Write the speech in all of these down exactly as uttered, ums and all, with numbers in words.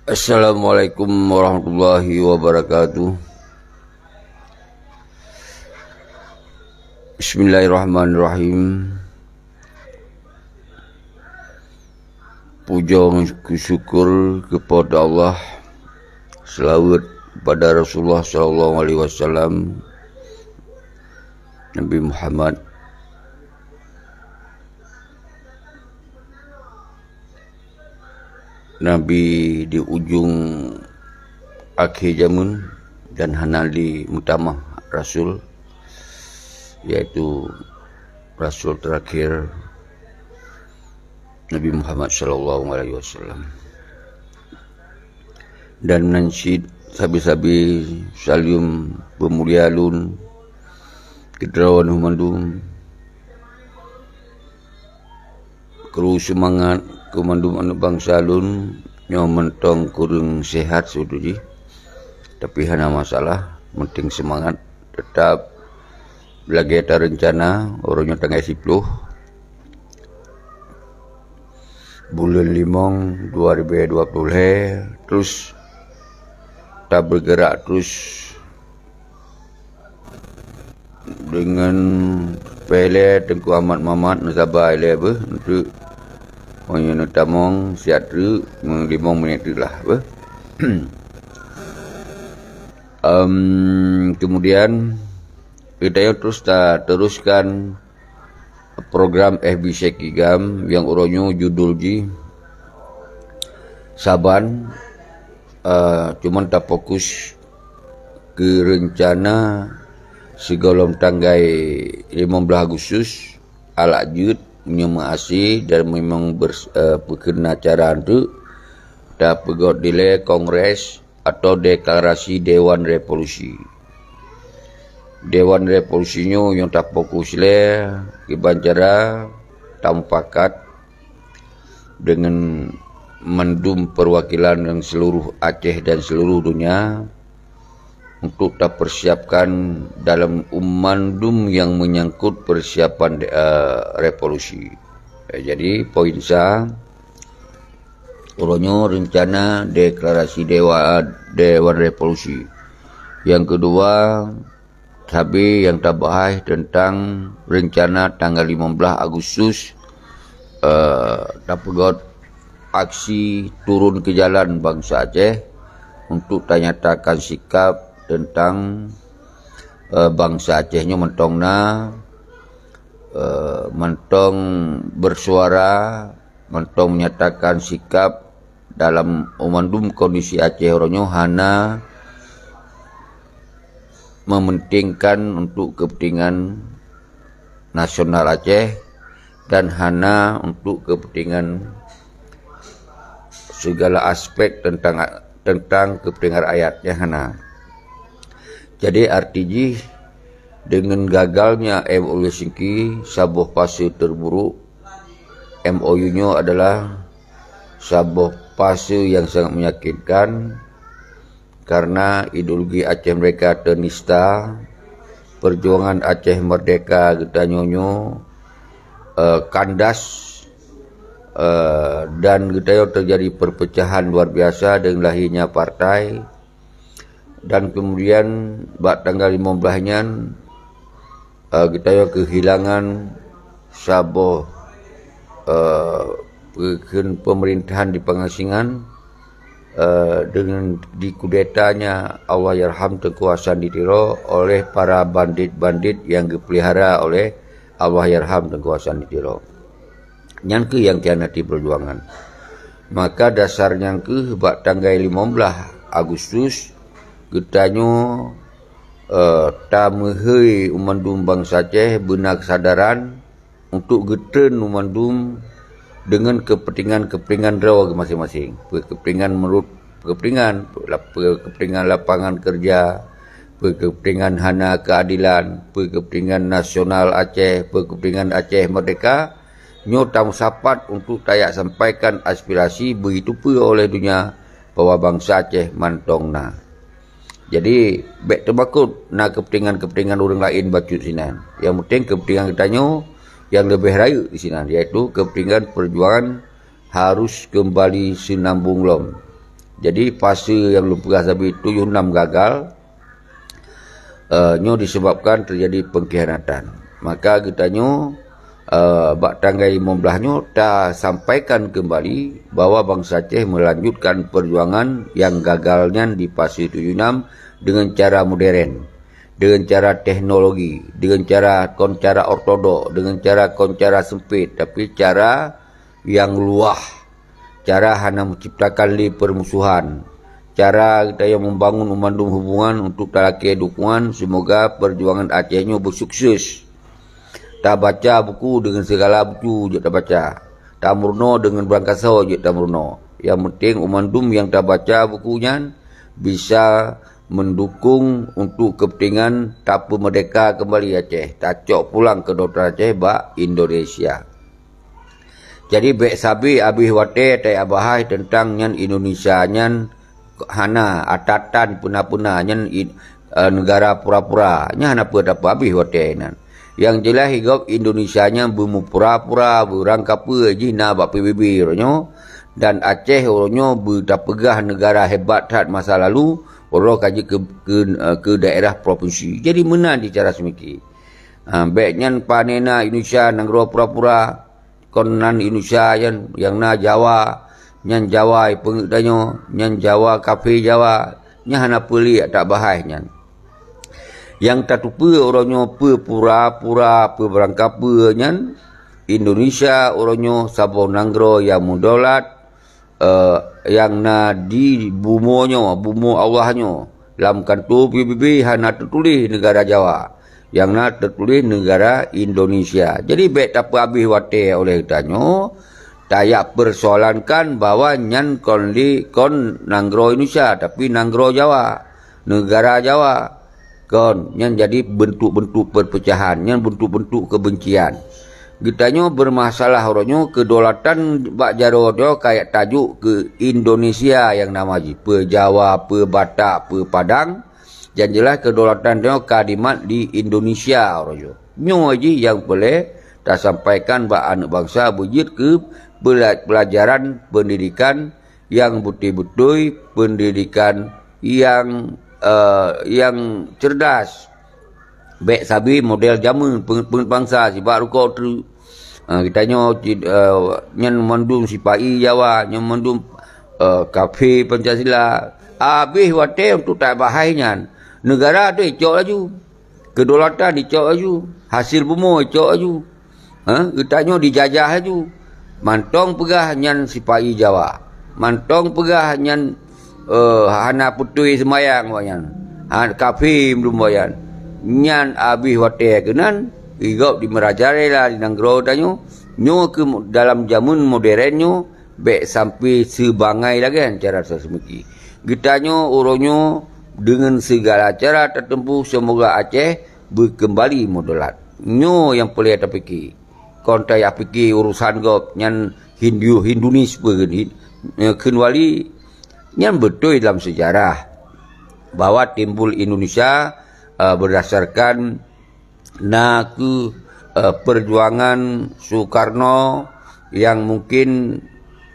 Assalamualaikum warahmatullahi wabarakatuh. Bismillahirrahmanirrahim. Puja syukur kepada Allah, selawat pada Rasulullah sallallahu alaihi wasallam, Nabi Muhammad, Nabi di ujung akhé jameun dan hana lé meutamah rasul, yaitu rasul terakhir Nabi Muhammad sallallahu alaihi wasallam. Dan meunan cit sabe-sabe saleuem peumulia lôn keu droeneuh mandum, kru seumangat keu mandum aneuëk bansa lôn nyoe mantong kureueng sehat sibeutôi jih. Tapi hana masalah, penting seumangat, teutap lagée tareuncana uroe nyoe tanggai siploh buleuen limong dua ribée dua ploh lhée, terus tabeugerak terus deungon peureulée Teungku Ahmad Mamat neusaba ilée beuh, untuk meunyoe neutamong siat treuk, limong minék treuk lah beuh. Em, kemudian, geutanyoe terus tateruskan program F B C Kigam nyang uroe nyoe judul jih saban, eh, cuman tafokus keu reuncana sigohlom tanggai limong blaih Agustus, alak jeuet meunyoe meuaséh dan memang bers-, eh, peukeuna cara teuk tapeugot dilée kongres atau deklarasi Dewan Revolusi. Dewan Revolusi nyoe nyang tafokus lé kiban cara tamupakat deungon mandum perwakilan nyang seluruh Aceh dan seluruh dunia untuk tapersiapkan dalam mandum nyang menyangkut persiapan, eh, revolusi. Eh, jadi, poin sa, uroe nyoe reuncana deklarasi dewa-, Dewan Revolusi. Nyang keudua, sabe nyang tabahas teuntang reuncana tanggai limong blaih Agustus, eh, tapeugot aksi turun ke jalan bansa Aceh untuk tanyatakan sikap teuntang, eh, bansa Aceh nyoe mantong na, eh, mantong bersuara, mantong menyatakan sikap dalam mandum kondisi Aceh uroe nyoe hana mementingkan untuk kepentingan nasional Aceh dan hana untuk kepentingan segala aspek teuntang, teuntang kepentingan rakyat, nyan hana. Jadi, arti jih, deungon gagalnya M O U Helsinki, saboh fase terburuk, M O U nyoe adalah saboh fase nyang sangat menyakitkan, karena ideologi Aceh Merdeka teunista, perjuangan Aceh Merdeka geutanyoe nyoe, eh, kandas, eh, dan geutanyoe terjadi perpecahan luar biasa dengan lahirnya partai. Dan kemudian bak tanggal limong blaih nyan, eh, geutanyoe kehilangan saboh, eh, pe-, kheun pemerintahan di pengasingan, eh, dengan dikudetanya Allahyarham Teungku Hasan di Tiro oleh para bandit-bandit yang geupelihara oleh Allahyarham Teungku Hasan di Tiro. Nyan kheueh nyang khianati perjuangan. Maka dasar nyan kheueh bak tanggai limong blaih Agustus geutanyoe, eh, tameuhôi u mandum bansa Aceh beuna keusadaran untuk geutreun u mandum deungon keupeuntengan-keupeuntengan droe maséng-maséng. Peu keupeuntengan meurut keupeuntengan, peu keupeuntengan lapangan keureuja, peu keupeuntengan hana keuadelan, peu keupeuntengan nasional Aceh, peu keupeuntengan Aceh meurdehka, nyoe tameusapat untuk tajak sampaikan aspirasi beujiteupeue oleh donya bahwa bansa Aceh mantong na. Jadi, bék teumakot na keupeuntengan-keupeuntengan ureuëng laén bacut sinan. Nyang penting keupeuntengan geutanyoe nyang leubeh rayeuk disinan, yaitu keupeuntengan peujuangan harus keumbali seunambong lom. Jadi fase nyang lôn peugah sabe tujoh nam gagal, eh, nyoe disebabkan terjadi pengkhianatan. Maka geutanyoe, eh, bak tanggai limong blaih nyoe tasampaikan keumbali bahwa bansa Aceh melanjutkan perjuangan nyang gagal nyan di fase tujoh nam dengan cara modern, dengan cara teknologi, dengan cara kon cara ortodok, dengan cara kon cara sempit, tapi cara nyang luwah, cara hana menciptakan lé permusuhan, cara geutanyoe membangun meumandum hubungan untuk talakée dukungan, semoga perjuangan Aceh nyoe beusukses. Tabaca buku dengan segala buku jeuet tabaca, tameurunoe dengan beurangkasoe jeuet tameurunoe. Nyang penting meumandum nyang tabaca buku nyan bisa mendukung untuk kepentingan tapeumeurdeka keumbali Aceh, tacok pulang keudulatan Aceh bak Indonesia. Jadi bék sabe abéh watée tajak bahai teuntang nyan Indonesia nyan hana atatan peuna-peuna nyan i-, eh, neugara pura-pura. Nyan hana peue tapeuabéh watée nyan. Nyang jeulaih gob Indonesia nyan beumupura-pura, beurangkapeue jih na bak P B B uroe nyoe, dan Aceh uroe nyoe beutapeugah neugara hebat that masa lalu, uroe ka jeuet keu, keu, eh, keu daerah provinsi. Jadi meunan cit cara seumike. Ha, bék nyan pane na Indonesia nanggroe pura-pura, kon nan Indonesia nyan, nyang na Jawa, nyan Jawa ipeungeuet tanyoe, nyan Jawa kafé Jawa, nyan hana peue lé tajak bahai nyan. Nyang tateupeue uroe nyoe peue pura-pura, peue beurangkapeue nyan, Indonesia uroe nyoe saboh nanggroe nyang meudolat, eh, nyang na di bumoe nyoe, bumoe Allah nyoe. Lam kantô P B B hana teutuléh neugara Jawa, nyang na teutuléh neugara Indonesia. Jadi bék tapeuabéh watée oleh geutanyoe, tajak peusoalankan bahwa nyan kon lé, kon nanggroe Indonesia, tapi nanggroe Jawa, neugara Jawa. Kon, nyan jadi beuntuk-beuntuk peupeucahan, nyan beuntuk-beuntuk keubencian. Geutanyoe beureumasalah uroe nyoe, keudolatan bak jaroe nyoe ka jak tajok keu Indonesia nyang nama jih, peue Jawa, peue Batak, peue Padang, nyang jeulaih keudolatan nyoe ka dimat di Indonesia uroe nyoe. Nyoe jih nyang peureulée tasampaikan bak aneuëk bansa beujeuet keu pela-, pelajaran pendidikan nyang beutôi-beutôi, pendidikan nyang, eh, nyang cerdas. Bék sabe model jameun peungeut-peungeut bansa sibak rukok treuk. Ha, geutanyoe cit, eh, nyan mandum sipa-i Jawa, nyan mandum, eh, kafé Pancasila. Abéh watée untuk tajak bahai nyan, neugara tu icok laju. Keudolatan icok laju, hasil bumoe icok laju. Ha, geutanyoe dijajah laju. Mantong peugah nyan sipa-i Jawa. Mantong peugah nyan, eh, hana peutôi seumayang awaknyan. Ha, kafé meudum awaknyan. Nyan abéh watée keunan, i gob di meurajalela di nanggroe tanyoe, nyoe keu dalam jameun modern nyoe, bék sampai seubangai lagée nyan cara seumiki. Geutanyoe uroe nyoe deungon sigala cara tateumpu, seumoga Aceh beukeumbali meudolat. Nyoe nyang peureulée tapike. Kon tajak pike urosan gob nyan Hindu, Hindunis peue kheun, Hin-, eh, kheun wali, nyan beutôi lam seujarah bahwa timbul Indonesia, eh, berdasarkan na kheueh, eh, perjuangan Soekarno nyang mungkin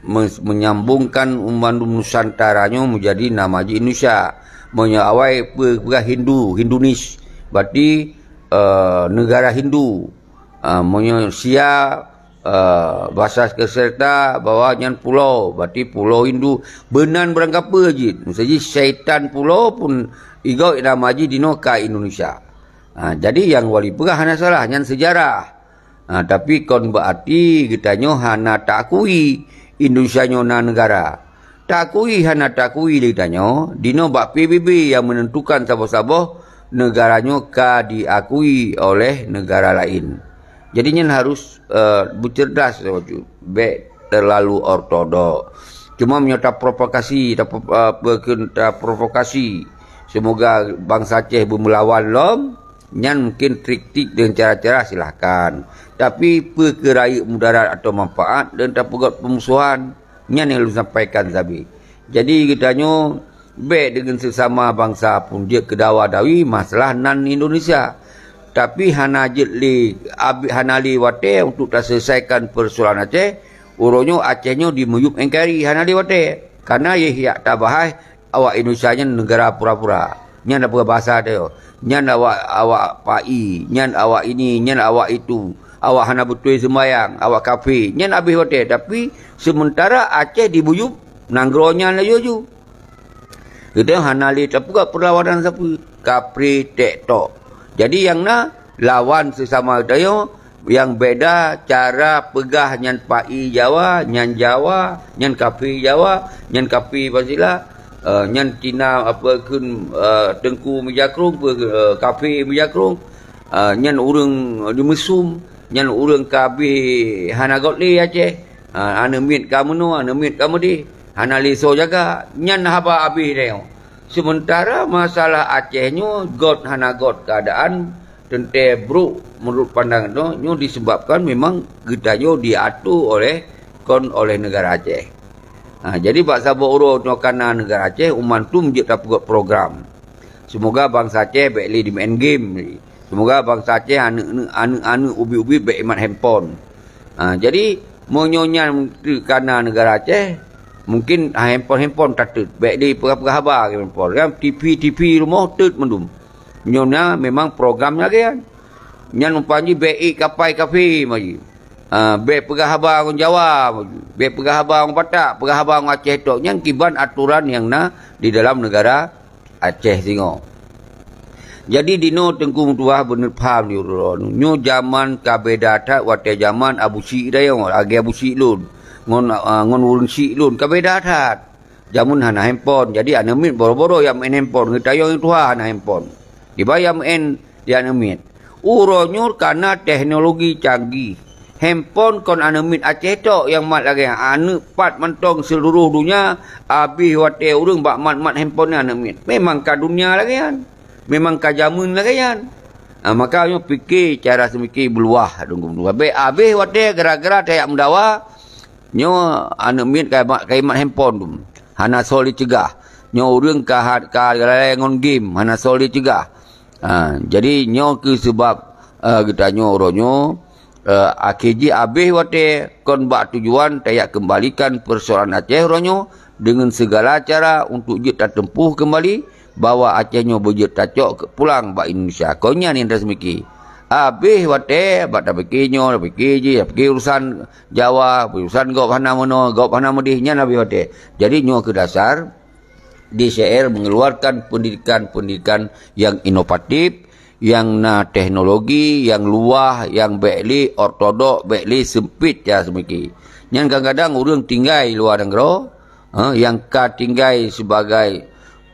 me-, menyambungkan umat Nusantara nyoe menjadi nama jih Indonesia. Meunyoe awai peue peugah Hindu, Hindunis, berarti, eh, negara Hindu. Ah, meunyoe Sia, eh, basa keserta bahwa nyan pulo, berarti pulo Hindu. Beunan beurangkapeue jih. Miseujih syaitan pulo pun i gob nama jih dinoe ka Indonesia. Ha, jadi nyang wali peugah hana salah, nyan seujarah. Ha, tapi kon beuarti geutanyoe hana taakui Indonesia nyoe na neugara. Taakui hana taakui lé geutanyoe, dinoe bak P B B nyang meunentukan saboh-saboh neugara nyoe ka diakui oleh neugara laén. Jadi nyan harus, eh, beuceurdas laju, bék teulalu ortodok. Cuma meunyoe taprovokasi, tape-, eh, peue kheun taprovokasi, seumoga bansa Aceh beumeulawan lom, nyan mungkin trik-trik dan cara-cara silahkan. Tapi peue keu rayeuk mudarat atau manfaat dan tapeugot peumusuhan, nyan nyang lôn sampaikan sabe. Jadi geutanyoe bék deungon seusama bansa pun jeuet keu dawa-dawi masalah nan Indonesia. Tapi hana jeuet lé, abi-, hana lé watée untuk taseuleusaika peusoalan Aceh, uroe nyoe Aceh nyoe dimiyueb N K R I, hana lé watée. Karena yeh yak tabahai awak Indonesia nyan negara pura-pura. Nyan apa bahasa dia? Nyan awak, awak pai, nyan awak ini, nyan awak itu. Awak hana beutôi sembayang, awak kafé. Nyan habéh watée. Tapi sementara Aceh dibuyup, nanggroe nyan laju-laju. Geutanyoe hana lé tapeugah peulawanan sapeue. Kafé tek tok. Jadi nyang na lawan sesama geutanyoe, nyang beda cara peugah, nyan pai Jawa, nyan Jawa, nyan kafé Jawa, nyan kafé Pancasila, eh, nyan Cina apa kheun, eh, teungku meujakrong, pe-, eh, kafé meujakrong, eh, nyan ureuëng di Meusum, nyan ureuëng ka habéh hana göt lé Aceh. Ha, aneuk miet ka meunoe, aneuk miet ka meudéh, hana lé soe jaga, nyan haba habéh tanyoe. Sementara masalah Aceh nyoe göt hana göt keuadaan teuntée brok meunurot pandangan nyoe, nyoe disebabkan memang geutanyoe diatur oleh, kon oleh negara Aceh. Ha, jadi bak saboh uroe nyoe kana negara Aceh, umat tu meujeuet tapeugöt program. Semoga bansa Aceh bék lé dimeu'en game. Semoga bansa Aceh aneuk-aneuk, aneuk-aneuk ubit-ubit bék imat handphone. Ha, jadi, meunyoe nyan teuk kana negara Aceh, mungkin, ha, handphone-handphone tateut. Bék di peugah-peugah haba ke handphone. Kan T V, T V rumoh teut mandum. Nyoe na memang program lagée nyan. Nyan umpama jih bék ék kapai kafé maju. Ha, bék peugah haba ngon Jawa maju. Bék peugah haba ngon Batak, peugah haba ngon Aceh tok. Nyan kiban aturan nyang na di dalam negara Aceh singoh. Jadi dinoe Teungku meutuah beuneupham di uroe nyoe. Nyoe jaman ka beda that watée jaman Abu Syik dayong, lagée Abu Syik lôn ngon, a, ngon ureuëng Syik lôn ka beda that. Jameun hana handphone, jadi aneuk miet boro-boro nyang main handphone, geutanyoe nyang tuha hana handphone. Dibai nyang main di aneuk miet. Uroe nyoe kana teknologi canggih. Handphone kon aneuk miet Aceh tok nyang mat lagée nyan. Aneuk pat mantong seuluruh donya, abéh watée ureuëng bak mat-mat handphone nyan aneuk miet. Memang ka dunia lagée nyan. Memang ka jameun lagée nyan. Ha, maka nyoe pike cara seumike beuluwah dong geumeunua. Bék abéh watée gara-gara tajak meudawa, nyoe aneuk miet ka mat, ka mat handphone tu. Hana soe lé cegah. Nyoe ureuëng ka hat, ka lalai ngon game, hana soe lé cegah. Ha, jadi nyoe keuh seubab, eh, geutanyoe uroe nyoe, eh, akhé jih abéh watée kon bak tujuan tajak keumbalikan peusoalan Aceh uroe nyoe deungon sigala cara untuk jeuet tateumpôh keumbali bahwa Aceh nyoe beujeuet tacok keu pulang bak Indonesia. Kon nyan nyang taseumike. Abéh watée bak tapike nyoe, tapike jih, tapike urusan Jawa, urusan gob hana meunoe, gob hana meudéh, nyan abéh watée. Jadi nyoe keuh dasar D C R mengeluarkan pendidikan-pendidikan yang inovatif, yang na teknologi, yang luwah, yang bék lé ortodok, bék lé seumpit cara seumike. Nyan kadang-kadang ureuëng tinggai luwa nanggroe, ha, nyang ka tinggai sibagai,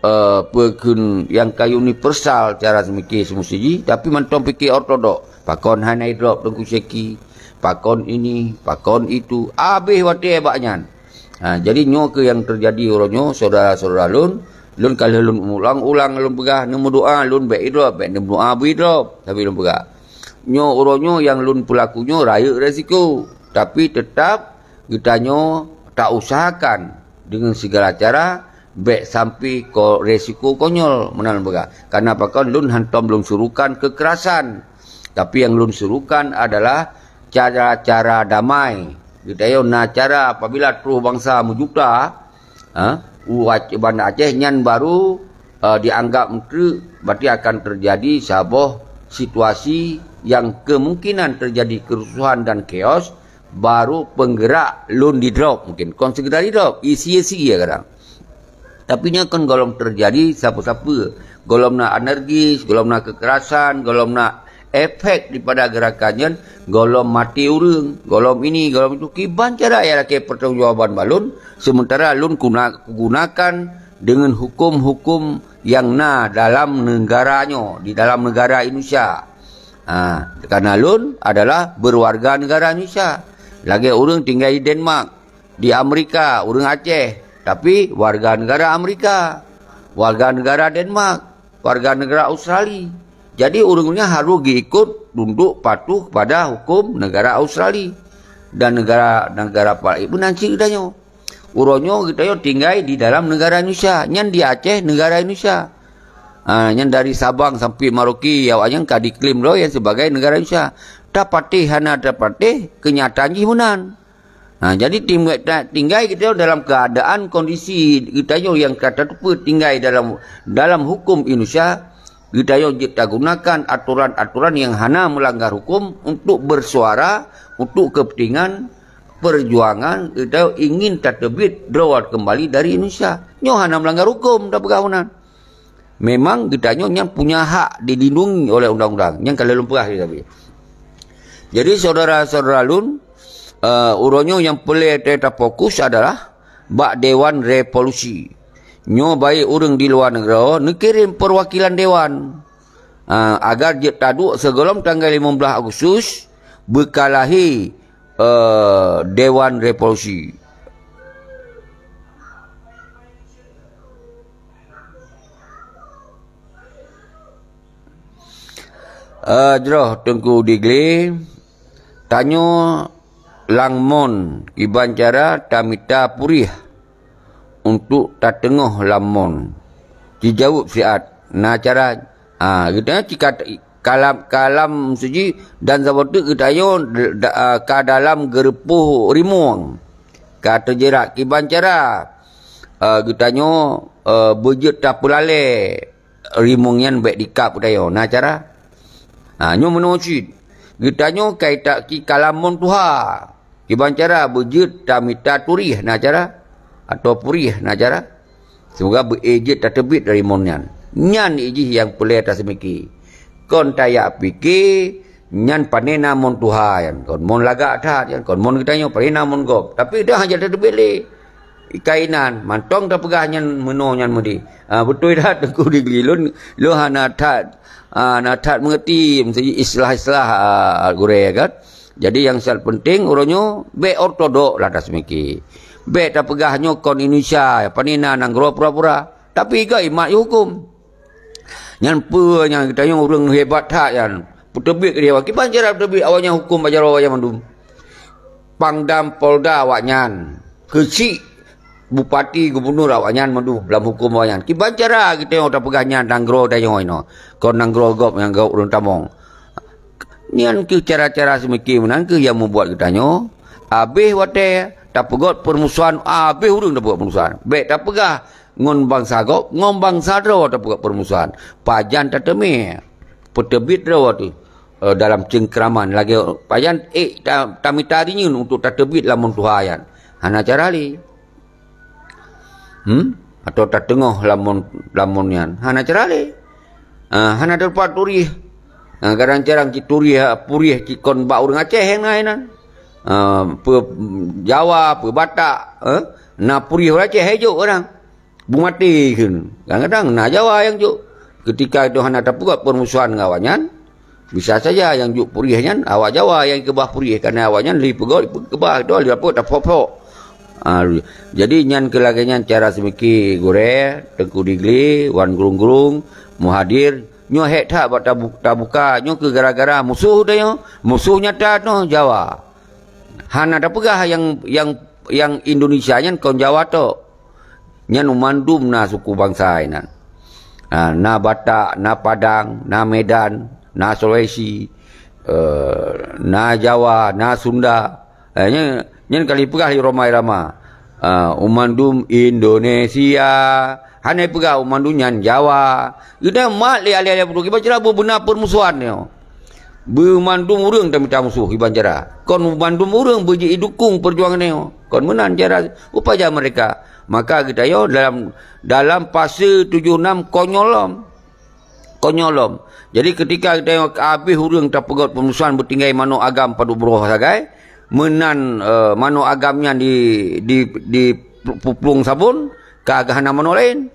eh, peue kheun nyang ka universal cara seumike seumusti jih, tapi mantong pike ortodok. Pakon hana idrop Teungku Syeki, pakon ini, pakon itu, abéh watée bak nyan. Ha, jadi nyoe keuh nyang teujadi uroe nyoe, syedara-syedara lôn. Lôn ka lheueh lôn ulang-ulang lôn peugah, neumeudoá lôn bék idrop, bék neumeudoá beu idrop, tapi lôn peugah. Nyoe uroe nyoe nyang lôn peulaku nyoe rayeuk resiko, tapi teutab geutanyoe tausahakan deungon sigala cara bék sampai ko-, resiko konyol meunan lôn peugah. Karena pakon lôn hantom lôn surukan keukerasan, tapi nyang lôn surukan adalah cara-cara damai. Geutanyoe na cara apabila troh bansa meujuta, ha, u Ac-, Banda Aceh nyan baru, eh, dianggap meukreuk, berarti akan terjadi saboh situasi yang kemungkinan terjadi kerusuhan dan chaos, baru penggerak lôn didrop mungkin. Kon sekedar didrop, isi-isi ya kadang. Tapi nyan kon gohlom terjadi sapeue-sapeue. Gohlom na alergis, gohlom na kekerasan, gohlom na efek daripada gerakan nyan, gohlom maté ureuëng, gohlom ini, gohlom itu. Kiban cara ya lakée pertanggungjawaban bak lôn, sementara lôn guna, gunakan deungon hukum-hukum nyang na dalam negara nyoe, di dalam negara Indonesia. Ha, karena lôn adalah berwarga negara Indonesia. Lagée ureuëng tinggai di Denmark, di Amerika, ureuëng Aceh, tapi warga negara Amerika, warga negara Denmark, warga negara Australia. Jadi ureuëng nyan harôh geuikot tunduk patuh kepada hukum negara Australia dan negara-negara laén meunan cit geutanyoe. Uroe nyoe geutanyoe tinggai di dalam negara Indonesia, nyan di Aceh negara Indonesia. Ha, nyan dari Sabang sampai Merauke, awak nyan ka diklaim droe nyan sebagai negara Indonesia. Tapatéh hana tapatéh, keunyataan jih meunan. Ha, jadi tim-, ta-, tinggai geutanyoe dalam keuadaan kondisi geutanyoe nyang ka tateupeue tinggai dalam, dalam huköm Indonesia, geutanyoe jeuet tagunakan atoran-atoran nyang hana meulanggar huköm untuk bersuara untuk kepentingan perjuangan geutanyoe ingin tateubiet droe keumbali dari Indonesia. Nyoe hana meulanggar huköm tapeugah meunan. Memang geutanyoe nyan punya hak dilindungi oleh undang-undang. Nyan ka lheueh lôn peugah tadi. Jadi, syedara-syedara lôn, eh, uroe nyoe nyang peureulée tafokus adalah bak Dewan Revolusi. Nyoe baik ureuëng di luwa nanggroe neukirém peuwakilan dewan, eh, agar jeuet taduek sigohlom tanggai limong blaih Agustus beukalahi, eh, Dewan Revolusi. Eh, jroh Teungku Digli, tanyoe lam mon, kiban cara tamita purieh untuk tateungoh lam mon. Jijaweueb siat, na cara, ah, geutanyoe cika kalam, kalam suci dan saboh teuk geutanyoe da-, ah, ka dalam geureupôh rimueng. Ka teujerat kiban cara, eh, geutanyoe, eh, beujeuet tapeulalée rimueng nyan bék dikab geutanyoe. Na cara? Ha, nyoe meunoe cit. Geutanyoe ka ita-, ki kalam mon tuha. Kiban cara beujeuet tamita turieh na cara? Atau purieh na cara? Seumoga beu-, eh, jeuet tateubiet dari mon nyan. Nyan jih nyang peureulée taseumiki. Kon tajak pike, nyan pane na mon tuha nyan. Kon mon lagak that nyan. Kon mon geutanyoe pane na mon gob. Tapi dah hana tateubiet lé. Kainan, mantong tapeugah nyan meunoe nyan meudi. Ah, beutôi that Teungku Digli. Lôn, lôn hana that, ah, hana that mengerti istilah-istilah, ah, gurée kan. Jadi nyang sat penting uroe nyoe bék ortodok lah taseumiki. Bék tapeugah nyoe kon Indonesia, pane na nanggroe pura-pura. Tapi ka imat huköm. Nyan peue nyang geutanyoe ureuëng hebat that nyan. Peuteubiet keu dewan. Kiban cara peuteubiet awaknyan huköm bak jaroe awaknyan mandum. Pangdam Polda awaknyan. Keuchik bupati gubunur awaknyan mandum lam huköm awaknyan. Kiban cara geutanyoe tapeugah nyan nanggroe tanyoe inoe. Kon nanggroe gob nyang gob ureuëng tamong. Nyan keuh cara-cara seumiki meunan keuh nyang mubuat geutanyoe. Abéh watée tapeugét peurmusuhan, abéh ureuëng tapeugét peurmusuhan. Bék tapeugah ngon bansa gob, ngon bansa droe tapeugét peurmusuhan. Pajan tateumé peuteubiet droe teuh, eh, dalam cengkraman lagée pajan ék ta-, tamita rinyeun untuk tateubiet lam mon tuha nyan. Hana cara lé. Hmm? Atau tateungoh lam mon, lam mon nyan. Hana cara lé. Ah, hana teupat turieh. Ah, kadang-kadang cit turieh, purieh cit kon bak ureuëng Aceh nyang na inan. Ah, peu-, Jawa, peu Batak, eh? Na purieh ureuëng Aceh hai jok kadang. Beumaté kheun. Kadang-kadang na Jawa nyang jok. Ketika itu hana tapeugét peurmusuhan ngon awaknyan, bisa saja nyang jok purieh nyan awak Jawa nyang keubah purieh, karena awaknyan lé peugét keubah itu lé apa taphok-phok. Ah, jadi nyan keu lagée nyan cara seumiki gurée, Teungku Digli, Wan Gurung-gurung, muhadir, nyoe hék that bak tabu-, tabuka, nyoe keu gara-gara musoh tanyoe, musoh nyata nyoe Jawa. Hana tapeugah nyang, nyang, nyang Indonesia nyan kon Jawa tok. Nyan mandum na suku bansa inan. Ha, na Batak, na Padang, na Medan, na Sulawesi, eh, na Jawa, na Sunda. Eh, nyan, nyan ka lheueh peugah lé Rhoma Irama. Ah, mandum Indonesia. Hana peugah mandum nyan Jawa. Geutanyoe mat lé alih-alih peuduek kiban cara beubeuna peurmusuhan nyoe. Beumandum ureuëng tamita musoh kiban cara. Kon mandum ureuëng beujidukong peujuangan nyoe. Kon meunan cara upaya mereka. Maka geutanyoe dalam, dalam fase tujoh nam konyol lom. Konyol lom. Jadi ketika geutanyoe habéh ureuëng tapeugét peurmusuhan beutinggai manok agam padub broh sagai, meunan, eh, manok agam nyan di, di, di plueng sabon, ka hana manok laén.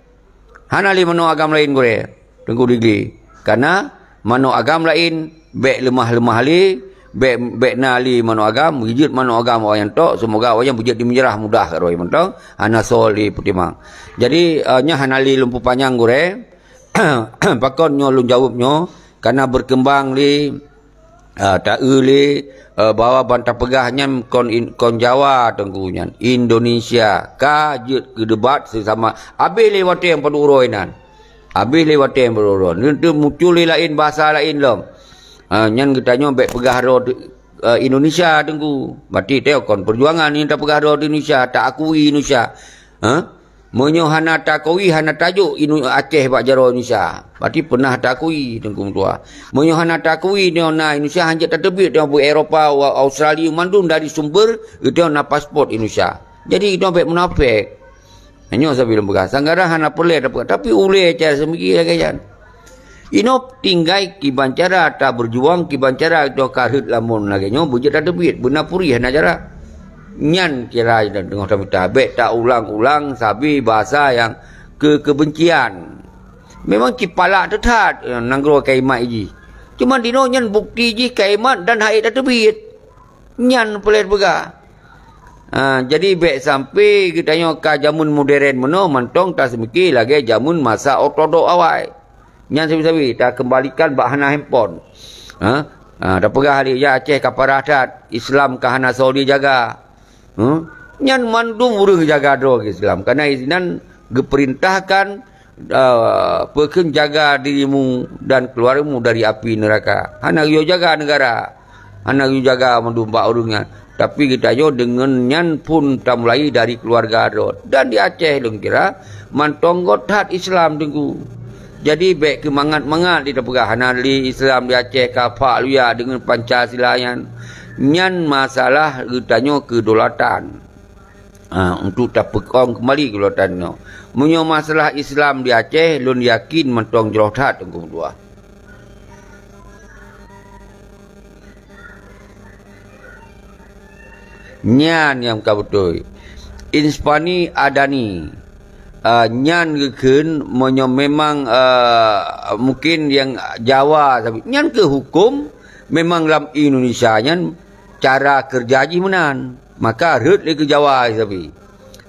Hana lé manok agam laén gurée, Teungku Digli. Karena manok agam laén bék leumah-leumah lé, bék, bék na lé manok agam, geujeuet manok agam awaknyan tok, seumoga awaknyan beujeuet di meunjarah mudah kat roh mantong, hana soe lé peutimang. Jadi, eh, nyan hana lé lôn peupanyang gurée, pakon nyoe lôn jaweueb nyoe, karena berkembang lé, ah, ta-eu lé, eh, bahwa ban tapeugah nyan kon in-, kon Jawa Teungku nyan, Indonesia. Ka jeuet keu debat sesama. Abéh lé watée nyang padub uroe nan. Abéh lé watée nyang padub uroe. Nyan teuh muncul lé laén bahasa laén lom. Ah, nyan geutanyoe bék peugah droe teu-, eh, Indonesia, Teungku. Berarti teuh kon peujuangan nyang tapeugah droe di Indonesia, taakui Indonesia. Ha? Meunyoe hana taakui, hana tajok Inu-, Aceh bak jaroe Indonesia, berarti peunah taakui, Teungku meutuah. Meunyoe hana taakui, nyoe na Indonesia, hanjeuet tateubiet nyoe bak Eropa, wa-, Australia, mandum dari sumber, geutanyoe na paspor Indonesia. Jadi, geutanyoe bék munafék. Nyoe sabe lôn peugah. Sanggadang hana peureulée tapeugah, tapi ulée cara seumiki lagée nyan. Inoe tinggai kiban cara tabeujuang, kiban cara geutanyoe ka rhot lamon lagée nyoe, beujeuet tateubiet, beuna puri hana cara. Nyan kira teungoh tamita, bék taulang-ulang sabe bahasa nyang keu keubencian. Memang cit palak teuthat, eh, nanggroe kaimat jih. Cuma dinoe nyan bukti jih kaimat dan hana tateubiet. Nyan peureulée peugah. Ha, jadi bék sampai geutanyoe ka jameun modern meunoe mantong taseumiki lagée jameun masa ortodok awai. Nyan sabe-sabe takeumbalikan bak hana handphone. Ha? Ha, tapeugah lé, ya, Aceh ka parah that, Islam ka hana soe jijaga. Ha? Nyan mandum ureuëng jaga droe Islam. Karena Islam geupeurintahkan, eh, peukheun jaga dirimu dan keluargamu dari api neraka. Hana geuyue jaga negara. Hana geuyue jaga mandum bak ureuëng nyan. Tapi geutanyoe deungon nyan phon tamulai dari keuluwarga droe. Dan di Aceh lôn kira, mantong göt that Islam Teungku. Jadi bék keu mangat-mangat di tapeugah hana lé Islam di Aceh ka phak luya deungon Pancasila nyan. Nyan masalah geutanyoe keudolatan. Ha, untuk tapeukong keumbali keudolatan nyoe. Meunyoe masalah Islam di Aceh, lôn yakin mantong jroh that Teungku meutuah. Nyan nyang ka beutôi. Inspani Adani, ah, nyan geukheun meunyoe memang, ah, mungkin nyang Jawa, tapi nyan keuh huköm memang lam Indonesia nyan cara keureuja jih meunan. Maka rhot lé keu Jawa sabe.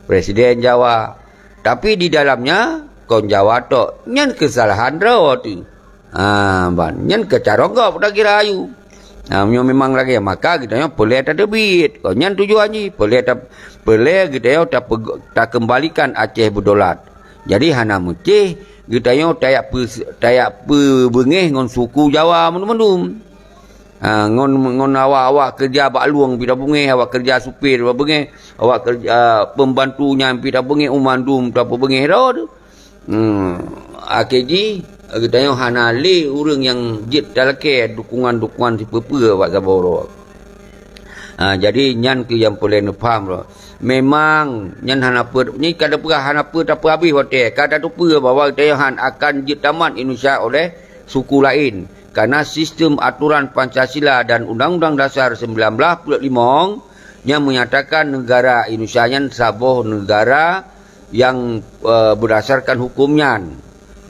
Presiden Jawa. Tapi di dalamnya kon Jawa tok. Nyan keusalahan droe teuh. Ha, ban. Nyan keu carông gob takira ayue. Ha, meunyoe memang lagée, maka geutanyoe peureulée tateubiet. Kon nyan tujuan jih. Peureulée ta-, peureulée geutanyoe tapeu-, takeumbalikan Aceh beudolat. Jadi hana meucéh geutanyoe tajak peu-, tajak peubeungéh ngon suku Jawa mandum-mandum. Ha, ngon, ngon awak-awak keureuja bak lueng pih tabeungéh, awak keureuja supir tabeungéh, awak keureuja pembantu nyan pih tabeungéh, u mandum tapeubeungéh droe teuh. Hmm, akhé jih, geutanyoe hana lé ureuëng nyang jeuet talakée dukungan-dukungan sipeue-peue bak saboh droe. Ha, jadi nyan keuh nyang peureulée neupham droe. Memang nyan hana peue, nyan ka tapeugah hana peue tapeuhabéh watée, ka tateupeue bahwa geutanyoe han akan jeuet tamat Indonesia oleh suku laén. Karena sistem aturan Pancasila dan Undang-Undang Dasar sembilan belas empat puluh lima nyang menyatakan negara Indonesia nyan saboh negara nyang, eh, berdasarkan hukum nyan.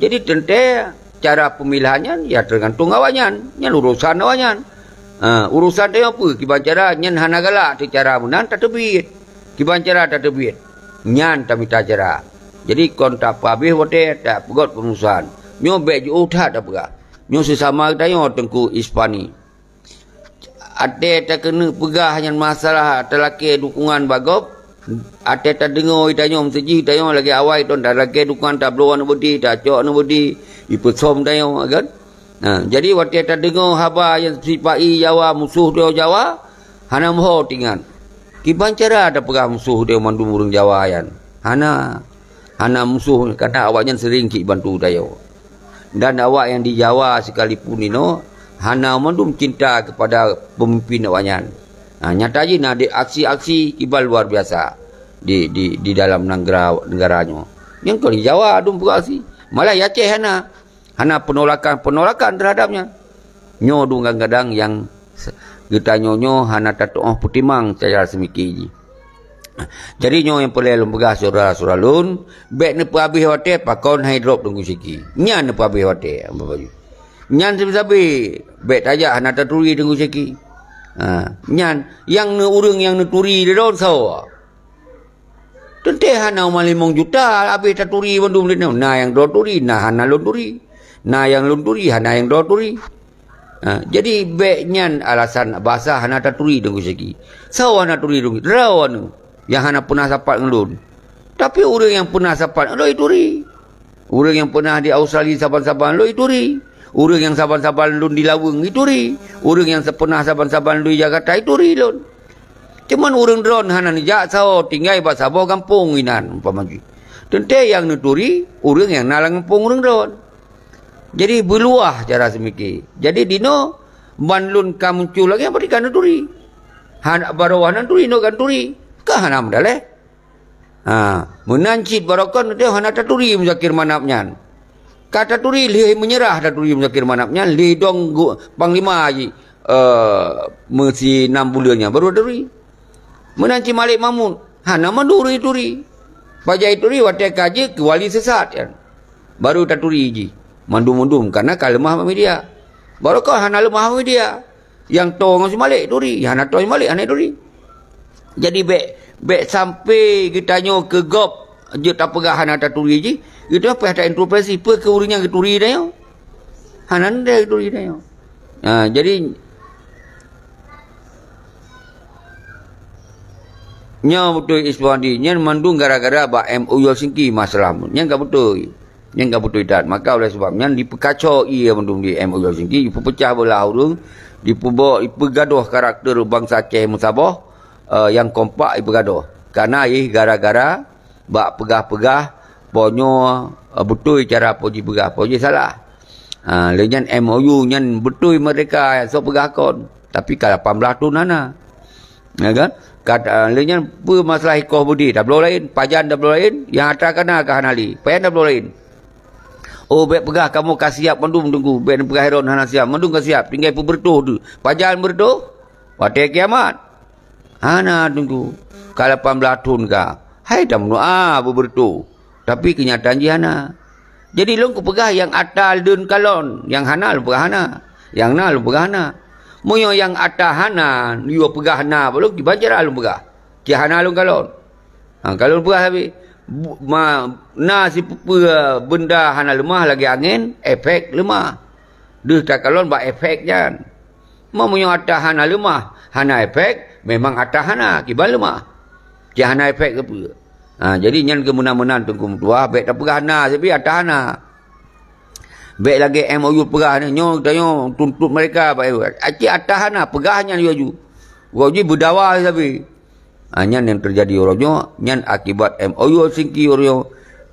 Jadi teuntée cara pemilihan nyan ya tergantung awaknyan. Nyan urusan awaknyan. Ha, urusan tanyoe peue? Kiban cara nyan hana galak teuh cara meunan tateubiet. Kiban cara tateubiet. Nyan tamita cara. Jadi kon tapeuhabéh watée, tapeugöt peumusohan. Nyoe bék jiôh that tapeugah. Nyoe seusama geutanyoe Teungku Ispani. Até takeuneuk peugah nyan masalah talakée dukungan bak gob, até tadeungoe tanyoe meuseujih tanyoe lagée awai ton talakée dukungan tabloe aneuk beudé, tacok aneuk beudé, ipeusom tanyoe kan. Nah, jadi watée tadeungoe haba nyang sipa-i Jawa, musoh droe Jawa, hana meuho teuingat. Kiban cara tapeugah musoh droe mandum ureuëng Jawa nyan? Hana. Hana musoh, karena awaknyan sering cit bantu tanyoe. Dan awak nyang di Jawa sekalipun inoe hana mandum cinta kepada pemimpin awaknyan. Ha, nyata jih na di aksi-aksi kiban luar biasa di, di, di dalam nanggra, negara nyoe. Nyang kon di Jawa dum beuaksi. Malah di Aceh hana. Hana penolakan-penolakan terhadap nyan. Nyoe dum kadang-kadang nyang se-, geutanyoe nyoe hana tatuoh peutimang secara seumiki jih. Jadi nyoe nyang peureulée lôn peugah syedara-syedara lôn, bék neupeuhabéh watée pakon hai drob Teungku Syeki. Nyan neupeuhabéh watée, Bapak Ju. Nyan sabe-sabe, bék tajak hana taturi Teungku Syeki. Ha, nyan, nyang neu-, ureuëng nyang neuturi di droe soe? Teuntée hana uma limong juta habéh taturi bandum lé nyoe. Na nyang droe turi, na hana lôn turi. Na nyang lôn turi, hana nyang droe turi. Ha, jadi bék nyan alasan bahasa hana taturi Teungku Syeki. Soe hana turi Teungku? Droeneuh nyang hana peunah sapat ngon lôn. Tapi ureuëng nyang peunah sapat ngon lôn ituri. Ureuëng nyang peunah di Australia saban-saban lôn ituri. Ureuëng nyang saban-saban lôn di Laweueng ituri. Ureuëng nyang sa-, pernah saban-saban lôn di Jakarta ituri lôn. Cuman ureuëng droen hana neujak saho tinggai bak saboh gampông inan, umpama jih. Teuntée nyang neuturi, ureuëng nyang na lam gampông ureuëng droen. Jadi, beuluwah cara seumike. Jadi, dinoe ban lôn ka muncul lagée nyan, berarti ka neuturi. Hana baroe hana neuturi, nyoe ka neuturi. Ka hana meudaléh. Ha, meunan cit barokon teuh hana taturi Muzakir Manaf nyan. Ka taturi lheueh meunyeurah taturi Muzakir Manaf nyan, lheueh dong gu-, panglima jih, eh, meusi nam buleuen nyan baru taturi. Meunan cit Malik Mahmud, hana mandum ituri. Pajan ituri watée ka jeuet keu wali sesat nyan. Baru taturi jih. Mandum-mandum, karena ka leumah bak media. Barokon hana leumah bak media. Nyang toe ngon si Malik turi, hana toe si Malik hana turi. Jadi bék, bék sampai geutanyoe keu gob jeuet tapeugah hana taturi jih, geutanyoe payah taintrospeksi, peue keu ureuëng nyang geuturi tanyoe? Hana ndai geuturi tanyoe. Ha, jadi, nyoe beutôi Iswandi, nyan mandum gara-gara bak M O U Helsinki masalah. Nyan ka beutôi. Nyan ka beutôi that. Maka oleh sebab nyan dipeukaco ié mandum di M O U Helsinki, dipeupeucah beulah ureuëng, dipeubo-, dipeugadoh karakter bansa Aceh meusaboh, eh, nyang kompak dipeugadoh. Karena jih gara-gara bak peugah-peugah, po nyoe, eh, beutôi cara po jipeugah, po jih salah. Ha, lé nyan M O U nyan beutôi merdeka, soe peugah kon. Tapi ka lapan belas thon hana. Ya kan? Kat-, ah, lé nyan peue masalah ikoh beudé, tabloe laén, pajan tabloe laén, nyang atra ka na ka hana lé. Pajan tabloe laén. Oh, bék peugah kamoe ka siab mandum Teungku, bék neupeugah droen hana siab, mandum ka siab, tinggai peubeureutoh teuh. Pajan beureutoh? Watée kiamat. Hana Teungku. Ka lapan belas thon ka. Hai tameudoá beubeureutoh. Tapi keunyataan jih hana. Jadi lôn kupeugah nyang atra leuen kalon, nyang hana lôn peugah hana. Nyang na lôn peugah hana. Meunyoe nyang atra hana, yue peugah na bak lôn, kiban cara lôn peugah. Cit hana lôn kalon. Ha, ka lôn peugah sabe. Bu-, ma-, na sipeue-peue beunda hana leumah lagée angén, efek leumah. Deuh takalon bak efek nyan. Meunyoe atra hana leumah, hana efek, memang atra hana, kiban leumah. Cit hana efek keupeue. Ha, jadi nyan keuh meunan-meunan Teungku meutuah, bék tapeugah na, tapi atra hana. Bék lagée M O U peugah nyoe, nyoe tanyoe tuntut mereka, bak M O U. Aci atra hana, peugah nyan laju. Uroe jih beudawa sabe. Ha, nyan nyang teujadi uroe nyoe, nyan akibat M O U Helsinki uroe nyoe,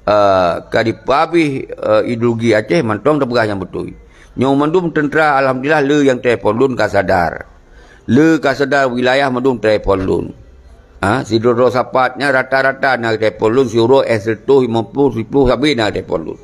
eh, ka dipeuhabéh, eh, ideologi Aceh mantong tapeugah nyang beutôi. Nyoe mandum teuntra, alhamdulillah, le nyang telepon lôn ka sadar. Le ka sadar wilayah mandum telepon lôn. Ha, sidroe-droe sapat nyan rata-rata na telepon lôn, siuroe eh seratus lima puluh, siplôh sabe na telepon lôn.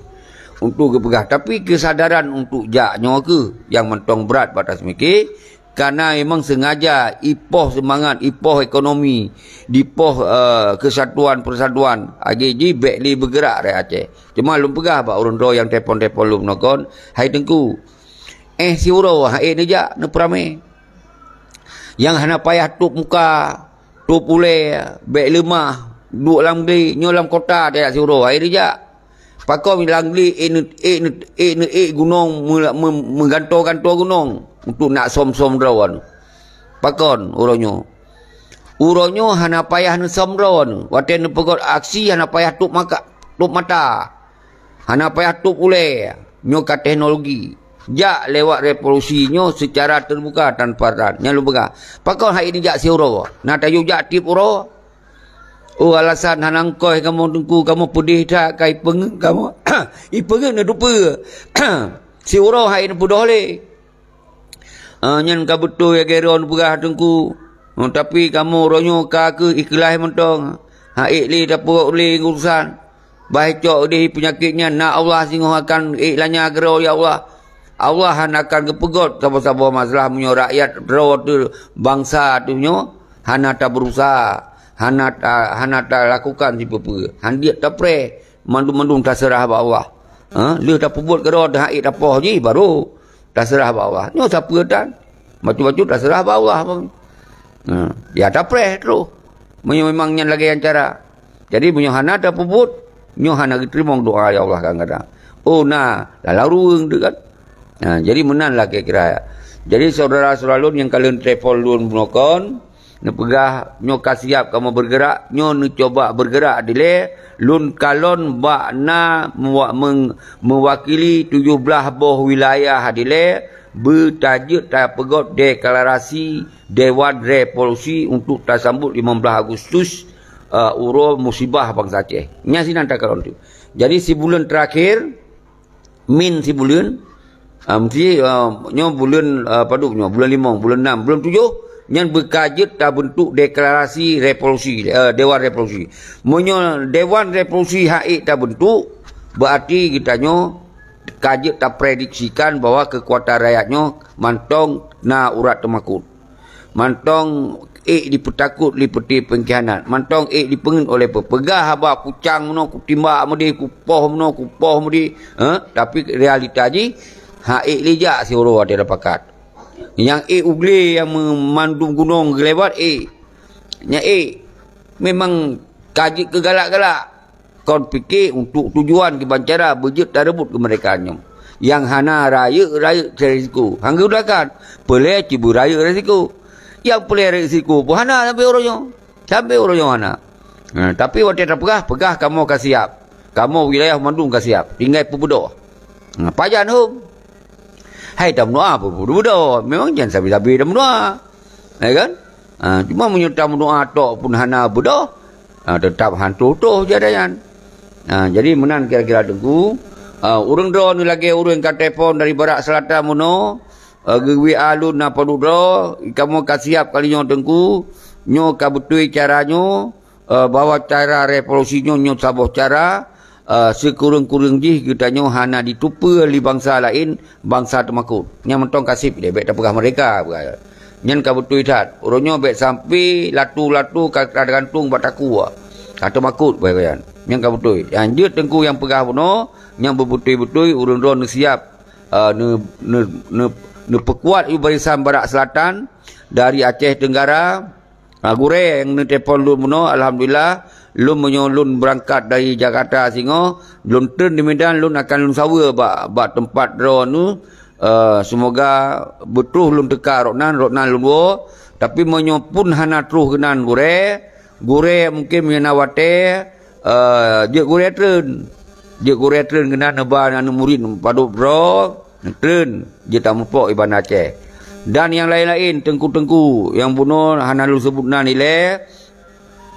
Untuk geupeugah, tapi keusadaran untuk jak nyoe keuh nyang mantong brat bak taseumiké, karena memang sengaja ipoh seumangat, ipoh ekonomi, dipoh, eh, kesatuan persatuan. Lagée jih bék lé beugerak rakyat Aceh. Cuma lôn peugah bak ureuëng droe nyang telepon-telepon lôn nokon, hai Teungku, eh siuroe han ék neujak neupeuramé. Nyang hana payah tôb muka, tôb ulée, bék leumah, duek lam glé, nyoe lam kota tajak siuroe, han ék neujak. Pakon lam glé ék neu-, ék neu-, ék neu-, ék gunong meu-, meu-, meugantoe-gantoe gunong untuk nak som-som droe. Pakon uroe nyoe? Uroe nyoe hana payah neusöm droe, watée neupeugét aksi hana payah tôb maka, tôb mata, hana payah tôb ulée. Nyoe ka teknologi. Jak lewat revolusi nyoe seucara teubuka tanpa ran. Nyan lôn peugah. Pakon han ék neujak siuroe? Na tajak jak tieb uroe? Oh, alasan hana ngkoh kamoe Teungku, kamoe peudeh that, ka ipeungeuet kamoe. Ipeungeuet neudupeue. Siuroe han ék neupeudoh lé. Ah, nyan ka beutôi lagée droe neupeugah Teungku. Ah, tapi kamoe uroe nyoe ka keuh ikhlaih mantong. Han ék lé tapeugot lé urusan. Bah cok deh peunyakét nyan, na Allah singoh akan ék lanya keudroe, ya Allah. Allah hana akan geupeugot saboh-saboh masalah meunyoe rakyat droe teuh, bansa teuh nyoe hana tabeurusaha, hana ta-, hana talakukan sipeue-peue. Han jeuet tapreh, mandum-mandum taseurah bak Allah. Ha? Lheueh tapeubuet keudroe teuh han ék tapoh jih, baru taseurah bak Allah. Nyoe sapeue tan? Bacut-bacut taseurah bak Allah. Ha, ya tapreh terus. Meunyoe memang nyan lagée nyan cara. Jadi meunyoe hana tapeubuet, nyoe hana geuteurimong doa ya Allah kadang-kadang. Oh na, lalau ruweueng tu kan. Ha, jadi meunan lah kira-kira. Jadi saudara-saudara lôn nyang ka lheueh telepon lôn bunoe kon, Neupeugah, nyoe ka siap kamoe bergerak, nyoe neucoba bergerak dilée, lôn kalon bak na mewa-, meng-, mewakili tujoh blaih boh wilayah dilée, beutajeuet tapeugot deklarasi Dewan Revolusi untuk tasambot limong blaih Agustus, eh, uroe musibah bansa Aceh. Nyan sinan takalon tu. Jadi sibuleuen terakhir, min sibuleuen, ah, mesti, ah, nyoe buleuen, ah, padub nyoe, buleuen limong, buleuen nam, buleuen tujoh, nyan beuka jeuet tabentuk deklarasi revolusi, eh, Dewan Revolusi. Meunyoe Dewan Revolusi han ék tabentuk, berarti geutanyoe ka jeuet taprediksikan bahwa kekuatan rakyat nyoe mantong na urat teumakot. Mantong ék dipeutakot lé peuté pengkhianat. Mantong ék dipeungeut oleh peue. Peugah haba kucang meunoe, kutimbak meudeh, kupoh meunoe, kupoh meudeh. Eh, tapi realita jih, han ék lé jak siuroe watée tapakat. Nyang ék u glé nyang me-, mandum gunong geulewat ék. Nyan ék. Memang ka jeuet keu galak-galak. Kon pike untuk tujuan kiban cara beujeuet tareubot keumeurdekaan nyoe. Nyang hana rayeuk, rayeuk risiko. Hana geulakan. Peulée cit beurayeuk risiko. Nyang peulée risiko pun hana sampoe uroe nyoe. Sampoe uroe nyoe hana. Ha, tapi watée tapeugah, peugah kamoe ka siap. Kamoe wilayah mandum ka siap. Tinggai peubeudoh. Ha, pajan hom. Hai tameudoa pun peubeudoh. Memang jan sabe-sabe tameudoa. Ya kan? Ha, cuma meunyoe tameudoa tok pun hana beudôh, ha, teutap han toh-toh jadayan. Ha, jadi meunan kira-kira Teungku, ha, ureuëng droeneuh lagée ureuëng ka telepon dari barat selatan meunoe, ha, geu-W A lôn na padub droe, kamoe ka siap kali nyoe Teungku, nyoe ka beutôi cara nyoe, eh, bahwa cara revolusi nyoe, nyoe saboh cara, eh, sikureueng-kureueng jih geutanyoe hana jiteupeue lé bansa laén, bansa teumakot. Nyan mantong ka seb deh, bék tapeugah merdeka, peugah. Nyan ka beutôi that. Uroe nyoe bék sampoe latu-latu ka, ka teugantung bak takue. Ka teumakot, peugah nyan. Nyan ka beutôi. Nyang jeuet Teungku nyang peugah bunoe, nyang beubeutôi-beutôi ureuëng droeneuh siap, eh, neu-, neu-, neu-, neupeukuat yu barisan barat selatan dari Aceh Tenggara, Ha, gurée nyang neutelepon lôn bunoe, alhamdulillah, lôn meunyoe lôn beurangkat dari Jakarta singoh, lôn treun di Medan, lôn akan lôn saweue bak, bak teumpat droeneuh, eh, seumoga beutroh lôn teuka rot nan, rot nan lôn woe. Tapi meunyoe pun hana troh keunan gurée, gurée mungken meunyoe na watée, eh, jeuet gurée treun. Jeuet gurée treun keunan neuba aneuk murit padub droe, treun jeuet tameupok iban Aceh. Dan nyang laén-laén, teungku-teungku nyang bunoe hana lôn seubut nan ilée,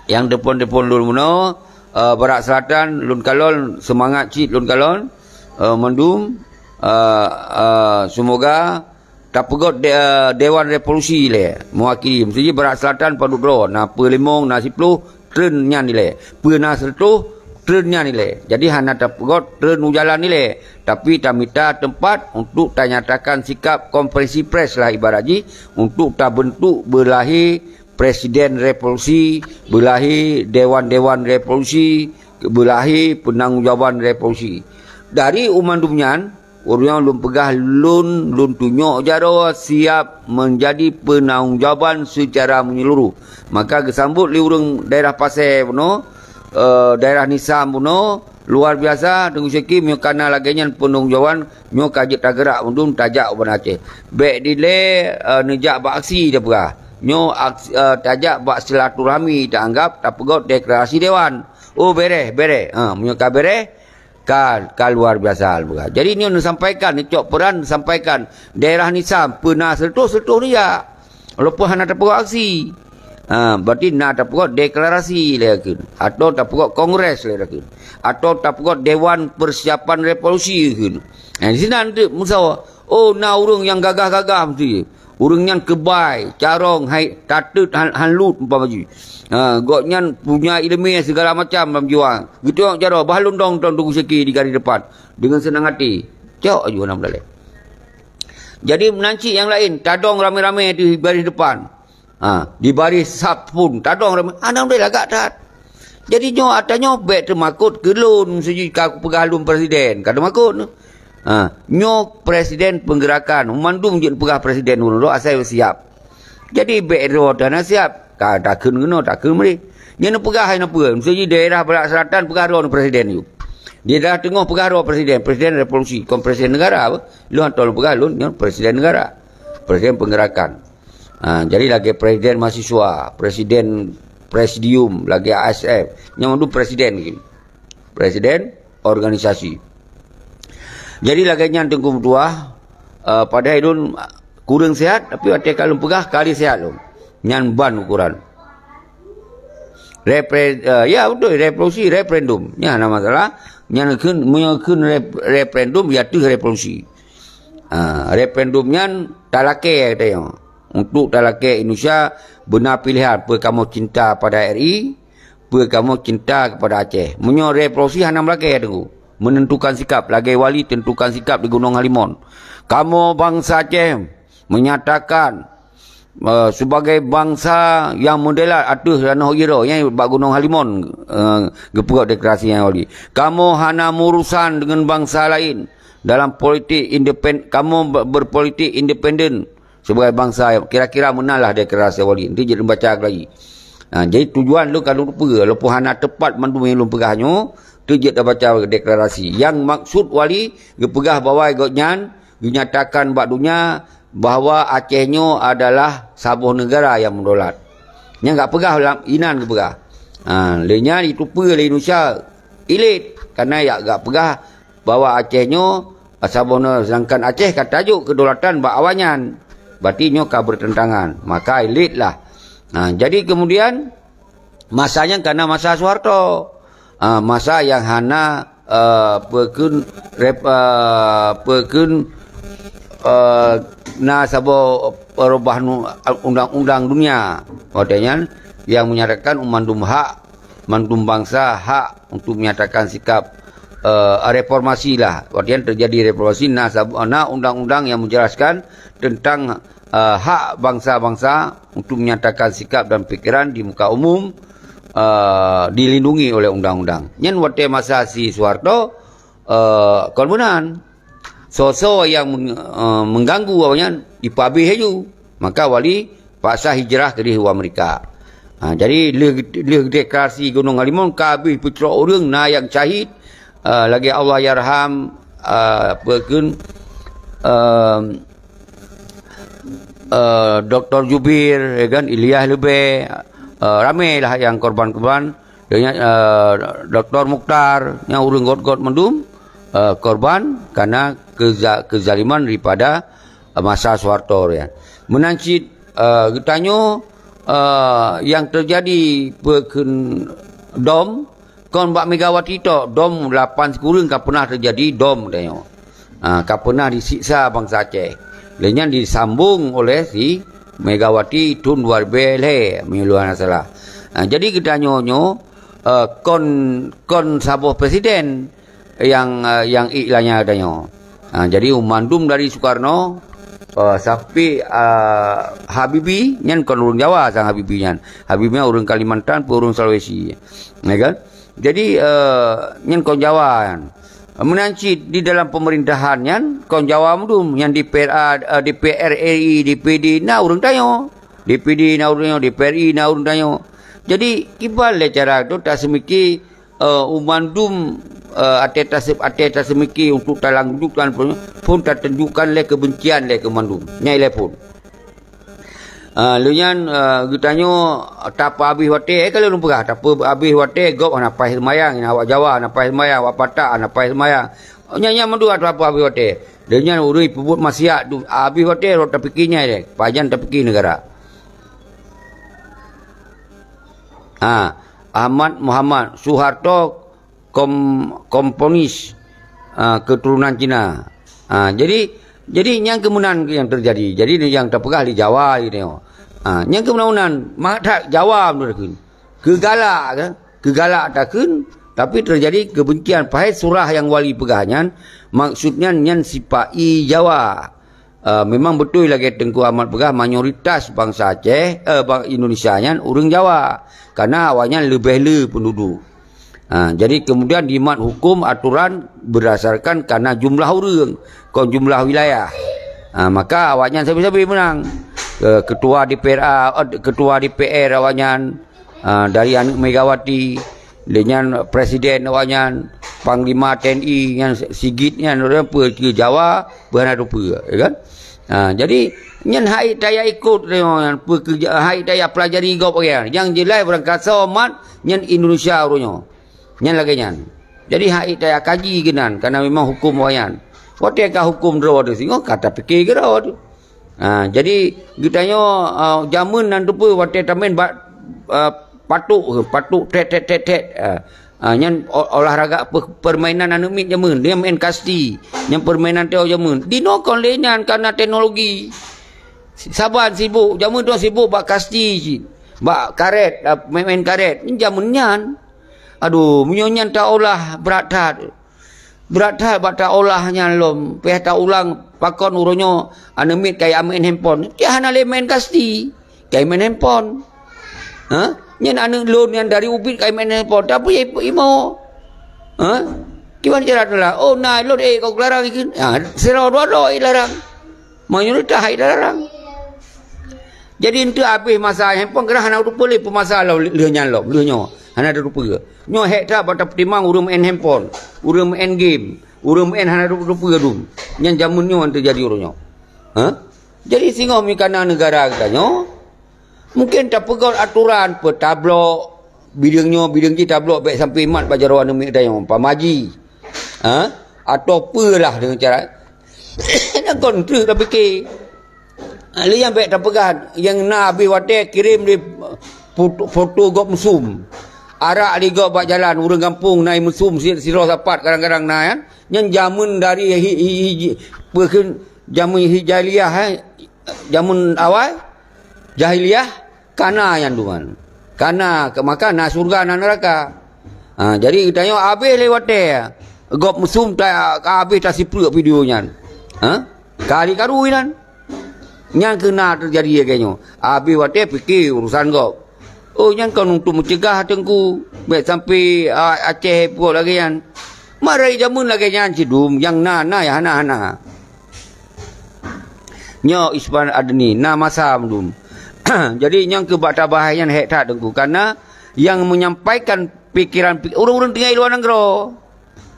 nyang telepon-telepon lôn bunoe, eh, barat selatan lôn kalon, seumangat cit lôn kalon, eh, mandum, eh, eh, seumoga tapeugot de-, eh, Dewan Revolusi lé meuwakili. Meusti jih barat selatan padub droe, na peulimong, na siploh, treun nyan ilée. Peue na seureutôh, treun nyan ilée. Jadi hana tapeugot treun u jalan ilée, tapi tamita teumpat untuk tanyatakan sikap konferensi pres lah ibarat jih untuk tabentuk beulahé presiden revolusi, beulahé dewan-dewan revolusi, beulahé peunanggung jawaban revolusi. Dari u mandum nyan, ureuëng lôn peugah lôn, lôn tunyok jaroe siap meunjadi peunanggung jawaban seucara meunyeluruh. Maka geusambot lé ureuëng daerah Pasé bunoe, eh, daerah Nisam bunoe, luar biasa, Teungku Syeki, meunyoe kana lagée nyan peunanggung jawaban, nyoe ka jeuet tageurak mandum tajak u Banda Aceh. Bék dilée, eh, neujak bak aksi tapeugah. Nyoe aksi, eh, tajak bak silaturahmi taanggap tapeugot deklarasi dewan. Oh, bereh, bereh. Ha, meunyoe ka bereh, ka, ka luar biasa, bukan. Jadi nyoe neusampaikan, neucok peran neusampaikan. Daerah Nisam peue na seureutôh, seureutôh neujak. Walaupun hana tapeugot aksi. Ha, berarti na tapeugot deklarasi lé kheun. Atau tapeugot kongres lé kheun. Atau tapeugot dewan persiapan revolusi kheun. Ha, di sinan tu meusawa. Oh, na ureuëng nyang gagah-gagah meusti. Ureuëng nyan keubai, carông, hai, tateut han, han lut umpama jih. Ha, gobnyan punya iéleumé segala macam lam jiwa. Geutunyok jaroe, bah lôn dong, dong Teungku Syeki di garis depan. Dengan senang hati. Cok aju hana meudaleh. Jadi meunan cit nyang laén, tadong ramé-ramé di baris depan. Ha, di baris saf pun tadong ramé, hana meudaleh lagak that. Jadi nyoe atra nyoe bék teumakot keu lôn, siji ka kupeugah lôn presiden, ka teumakot. Ha, nyoe presiden penggerakan, mandum jeuet peugah presiden ureuëng droe asai siap. Jadi bék droe hana siap, ka takheun keunoe, takheun meurih. Nyan peugah hai na peue, miseue jih daerah Barat Selatan peugah droe presiden yue. Di daerah teungoh peugah droe presiden, presiden revolusi, kon presiden negara apa? Lôn hantom lôn peugah lôn nyoe presiden negara. Presiden penggerakan. Ha, jadi lagée presiden mahasiswa, presiden presidium, lagée A S F. Nyang mandum presiden gitu. Presiden organisasi. Jadi lagée nyan Teungku Meutuah, eh, padahai lôn kureueng sihat, tapi watée ka lôn peugah ka lé sihat lôn. Nyan ban ukoran. Repre-, eh, ya beutôi, revolusi, referendum. Nyan hana masalah. Nyan kheun, meunyoe kheun rep-, referendum, ya teuh revolusi. Ha, referendum nyan talakée teuh. Untuk talakée Indonesia beuna pilihan, peu kamoe cinta pada R I, peu kamoe cinta kepada Aceh. Meunyoe revolusi hana meulakée Teungku, menentukan sikap lagée wali tentukan sikap di Gunong Halimon. Kamoe bansa Aceh menyatakan, eh, sebagai bansa yang mendelat ateueh tanoh Iro, nyang bak Gunong Halimon, eh, geupeugah deklarasi nyang wali. Kamoe hana meurusan dengan bansa lain dalam politik independen. Kamoe be-, berpolitik independen sebagai bansa, kira-kira meunan lah deklarasi wali. Nanti jeuet baca lagi. Ha, jadi tujuan lôn ka lôn peugah, walaupun hana tepat mandum nyang lôn peugah nyoe, tu jeuet baca deklarasi. Yang maksud wali geupeugah bahwa gobnyan geunyatakan bak dunia bahwa Aceh nyoe adalah saboh negara yang meudolat. Nyang gak peugah lam inan geupeugah. Ha, lé nyan jiteupeue lé Indonesia elit, karena yak gak peugah bahwa Aceh nyoe saboh nyoe, sedangkan Aceh ka tajok kedaulatan bak awaknyan. Berarti nyoe ka bertentangan. Maka elit lah. Ha, jadi kemudian masa nyan karena masa Soeharto. Ha, masa yang hana, eh, peukeun rep-, eh, peukeun, eh, na saboh perubahan undang-undang dunia. Watée nyan yang menyatakan mandum hak, mandum bansa hak untuk menyatakan sikap, eh, reformasi lah. Artinya terjadi reformasi, na sab-, na undang-undang yang menjelaskan tentang, eh, hak bangsa-bangsa untuk menyatakan sikap dan pikiran di muka umum, eh, dilindungi oleh undang-undang. Nyan watée masa si Soeharto, eh, kon meunan. Soe-soe nyang meng-, eh, mengganggu awaknyan, ipeuabéh laju. Maka wali paksa hijrah keudeh u Amerika. Ha, jadi lheueh, lheueh deklarasi Gunong Halimon ka habéh peucrok ureuëng, na nyang syahid, eh, lagée Allahyarham, eh, apa keun, eh, eh, Doktor Jubir, ya kan, Ilyas Leubeh, eh, ramé lah nyang korban-korban. Deungon, eh, Doktor Mukhtar, nyang ureuëng göt-göt mandum, eh, korban karena keza-, kezaliman daripada, eh, masa Soeharto, ya. Meunan cit, eh, geutanyoe, eh, nyang terjadi peukeun dom, kon bak Megawati tok, dom lapan sikureueng ka pernah terjadi dom geutanyoe. Ha, ka pernah disiksa bansa Aceh. Lé nyan disambung oleh si Megawati thon dua ribu lhée, meunyoe lôn hana salah. Ha, jadi geutanyoe nyoe, eh, kon, kon saboh presiden nyang, eh, nyang iklanya geutanyoe. Ha, jadi mandum dari Soekarno, eh, sampai, eh, Habibie, nyan kon ureuëng Jawa sang Habibie nyan. Habibie nyan ureuëng Kalimantan, peu ureuëng Sulawesi. Ya kan? Jadi, eh, nyan kon Jawa nyan. Meunan cit di dalam pemerintahan nyan, kon Jawa mandum, nyang D P R A, eh, D P R R I, D P D, na ureuëng tanyoe. D P D na ureuëng tanyoe, D P R I na ureuëng tanyoe. Jadi, kiban lé cara tu taseumiki, eh, u mandum, eh, até tase-, até taseumiki untuk talanjutkan pun, pun tatunjukkan lé kebencian lé keu mandum. Nyai lé pun. Ah, lheueh nyan, ah, geutanyoe tapeuabéh watée, eh, ka lheueh lôn peugah, tapeuabéh watée, gob hana paih seumayang, awak Jawa hana paih seumayang, awak Batak hana paih seumayang. Nyan, nyan mandum tapeuabéh watée. Lheueh nyan ureuëng peubuet maksiat, du-, abéh watée rot tapike nyai deh, pajan tapike negara. Ha, Ahmad Muhammad Soeharto kom-, komponis, ah, keturunan Cina. Ah, jadi, jadi nyang keumunan nyang terjadi. Jadi nyang tapeugah di Jawa gitu. Ah, nyang keumunan-umunan, mak that Jawa beutôi kheun. Keugalak ke? Keugalak takheun, tapi terjadi kebencian. Pahe surah nyang wali peugah nyan, maksudnya nyan sipa-i Jawa. Eh, memang beutôi lagée Teungku Ahmad peugah, mayoritas bansa Aceh, eh, ba-, Indonesia nyan ureuëng Jawa. Karena awaknyan leubeh le penduduk. Ha, jadi kemudian dimat hukum aturan berdasarkan karena jumlah ureuëng, kon jumlah wilayah. Ha, maka awaknyan sabe-sabe menang. Ke-, ketua D P R A, eh, ketua D P R awaknyan, ah, dari aneuk Megawati, lé nyan presiden awaknyan, panglima T N I nyan, Sigit nyan, ureuëng peue keu Jawa, peue hana teupeue, ya kan? Ha, jadi, nyan hak taya ikot, nyan, peue keuja-, hak taya pelajari gob, nyang jeulaih barangkasoe mat nyan Indonesia uroe nyoe. Nyan lagée nyan. Jadi, hak taya kaji keunan, karena memang huköm awaknyan. Watée ka huköm droe teuh singoh, ka tapike keudroe teuh. Ha, jadi, geutanyoe, a, jameun nan teupeue watée tamén bak, a, patok, patok, tet, tet, tet, tet. A, a, nyan o-, olahraga pe-, permainan aneuk miet jameun. Dia main kasti. Nyan permainan teuh jameun. Dinoe kon lé nyan karena teknologi. Saban sibok. Jameun tu sibok bak kasti cit. Bak karet, a, main-main karet. Nyan jameun nyan. Aduh, meunyoe nyan taolah brat that. Brat that bak taolah nyan lom. Payah taulang pakon uroe nyoe aneuk miet kaya main handphone. Dia hana lé main kasti. Kaya main handphone. Ha? Nyan aneuk lôn nyan dari ubit kaya main handphone. Tapi ya imo. Ha? Kiban cara teulah. Oh, na lôn, eh, kau larang ikeu. Ha, sidroe dua droe larang. Mayoritas hai larang. Jadi, enteuk habéh masa handphone, keureuna hana teupeue lé peumasa lom lheueh nyan lom, lheueh nyoe. Hana teupeue. Nyoe hék that bak tapeutimang ureuëng main handphone, ureuëng main game, ureuëng main hana teupeue dum. Nyan jameun nyoe teujadi uroe nyoe. Ha? Jadi, singoh meukanan neugara geutanyoe, mungken tapeugöt atoran peue tablok, bideueng nyoe, bideueng jih tablok bék sampoe mat bak jaroe aneuk miet geutanyoe, pamaji. Ha? Atau peue lah deungon cara. Nyan kon treuk tapike. Ha, lé nyang bék tapeugah, nyang na habéh watée kirém lé foto, foto gob meusum. Arak lé gob bak jalan, ureuëng gampông na meusum si-, sidroe sapat kadang-kadang na nyan. Nyan jameun dari hi-, hi-, hi-, peue kheun jameun hijaliah, eh. Jameun awai, jahiliah, kana nyan duman. Kana ke maka na syurga na neraka. Ha, jadi geutanyoe habéh lé watée gob meusum ta-, ka habéh tasipreuk video nyan. Ha? Ka likaru inan. Nyan keuh na teujadi lagée nyoe. Habéh watée pike urusan gob. Oh, nyan kon untuk meucegah teungku. Bék sampoe, a, Aceh peugot lagée nyan. Marai jameun lagée nyan sidum, nyang na, na, nyang hana, hana. Nyoe Ispan Adni, na masa mandum. Jadi, nyang keu bak tabahai nyan hék that teungku. Karena nyang menyampaikan pikiran pi-, ureuëng-ureuëng tinggai luwa nanggroe.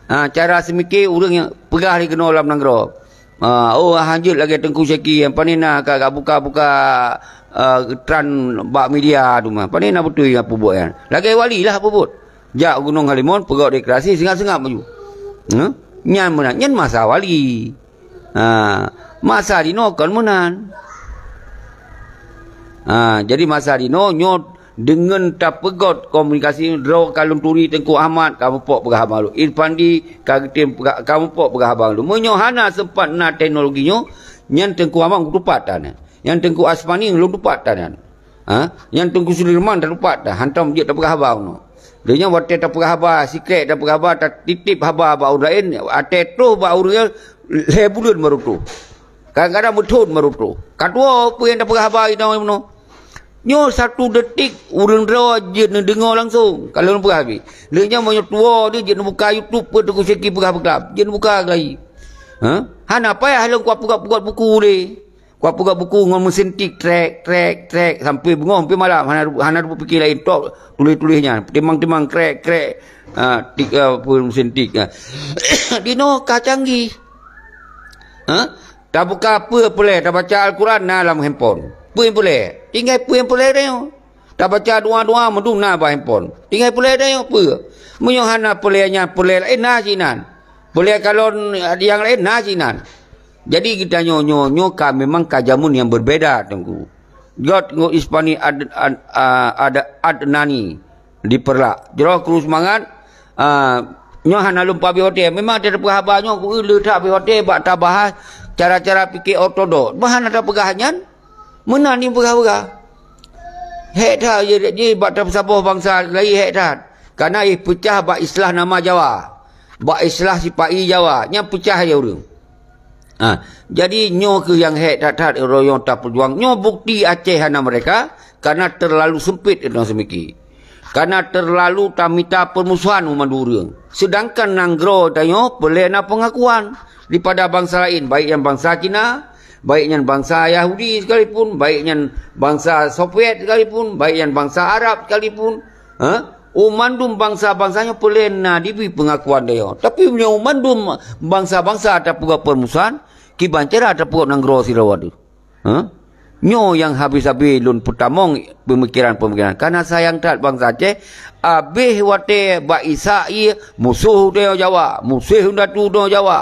Ha, cara seumike ureuëng nyang peugah lé keunoe lam nanggroe. Ha, oh, hanjeuet lagée Teungku Syeki, nyang pane na ka, ka buka-buka, eh, tran bak media tu mah. Pane na beutôi nyang peubuet nyan. Lagée wali lah peubuet. Jak Gunong Halimon, peugöt deklarasi, seungab-seungab maju. Ha? Nyan meunan, nyan masa wali. Ha, masa dinoe kon meunan. Ha, jadi masa dinoe nyoe deungon tapeugöt komunikasi droe ka lôn turi Teungku Ahmad ka mupok peugah haba lôn. Irfandi ka geutem peugah, ka mupok peugah haba lôn. Meunyoe hana sempat na teknologi nyoe, nyan Teungku Ahmad kutupat tan. Nyan Teungku Asmani lôn tupat tan nyan. Ha? Nyan Teungku Sudirman tatupat tan, hantom jeuet tapeugah haba unoe. Lheueh nyan watée tapeugah haba, sikrek tapeugah haba, tatitip haba bak ureuëng laén, watée troh bak ureuëng lhée buleuen baru troh. Kadang-kadang meuthon baru troh. Ka tuwoe peue nyang tapeugah haba inoe meunoe. Nyoe satu detik ureuëng droe jeuet neudeungoe langsong. Ka lôn peugah habéh. Lheueh nyan meunyoe tuwoe jeuet neubuka YouTube peue Teungku Syeki peugah-peugah. Jeuet neubuka lagi. Ha? Hana payah lôn kupeugöt-peugöt buku lé. Kupeugah buku ngon mesin tik, trek, trek, trek, sampoe beungoh, sampoe malam, hana, hana teupike laén, tok tuléh-tuléh nyan, timang-timang, krek, krek, ha, tik, ha, peue mesin tik, ha. Dinoe ka canggih. Ha? Tabuka peue peureulée, tabaca Al-Quran na lam handphone. Peue peureulée? Tinggai peue peureulée nyoe. Tabaca doa-doa meudum na bak handphone. Tinggai peureulée tanyoe peue? Meunyoe hana peureulée nyan, peureulée laén na sinan. Peureulée kalon nyang laén na sinan. Jadi geutanyoe nyoe, nyoe ka memang ka jameun nyang beubeda, Teungku. Göt ngon Ispani ad-, ad-, a-, ad-, Adnani di Peureulak. Jroh kru seumangat, a, nyoe hana lôn pabri hotel. Memang teupeugah haba nyoe, ku le that bri hotel bak tabahas cara-cara pike ortodok. Bah hana tapeugah nyan, Meunan jipeugah-peugah. Hék that jih, jih bak tapeusaboh bansa laén hék that. Kana jih peucah bak istilah nama Jawa. Bak istilah sipa-i Jawa. Nyan peucah jih ureuëng. Ha, jadi nyoe kheueh nyang hék that-that royong tapeujuang. Nyoe bukti Aceh hana merdeka, karena terlalu sempit inoe seumiki. Kana terlalu tamita peurmusohan u mandum ureuëng. Seudangkan nanggroe tanyoe peureulée na peungakuan dipada bansa laén, baik nyan bansa Cina, baik nyan bansa Yahudi sekalipun, baik nyan bansa Soviet sekalipun, baik nyan bansa Arab sekalipun. Ha? U mandum bansa-bansa nyoe peureulée na dibri peungakuan tanyoe. Tapi meunyoe u mandum bansa-bansa tapeugah peurmusohan, Kiban cara tapeugot nanggroe sidroe teuh. Ha? Nyoe nyang habéh-habéh lôn peutamong peumikiran-peumikiran. Kareuna sayang that bansa Aceh, abéh watée bak Isa ié musoh tanyoe Jawa, musoh indatu tanyoe Jawa.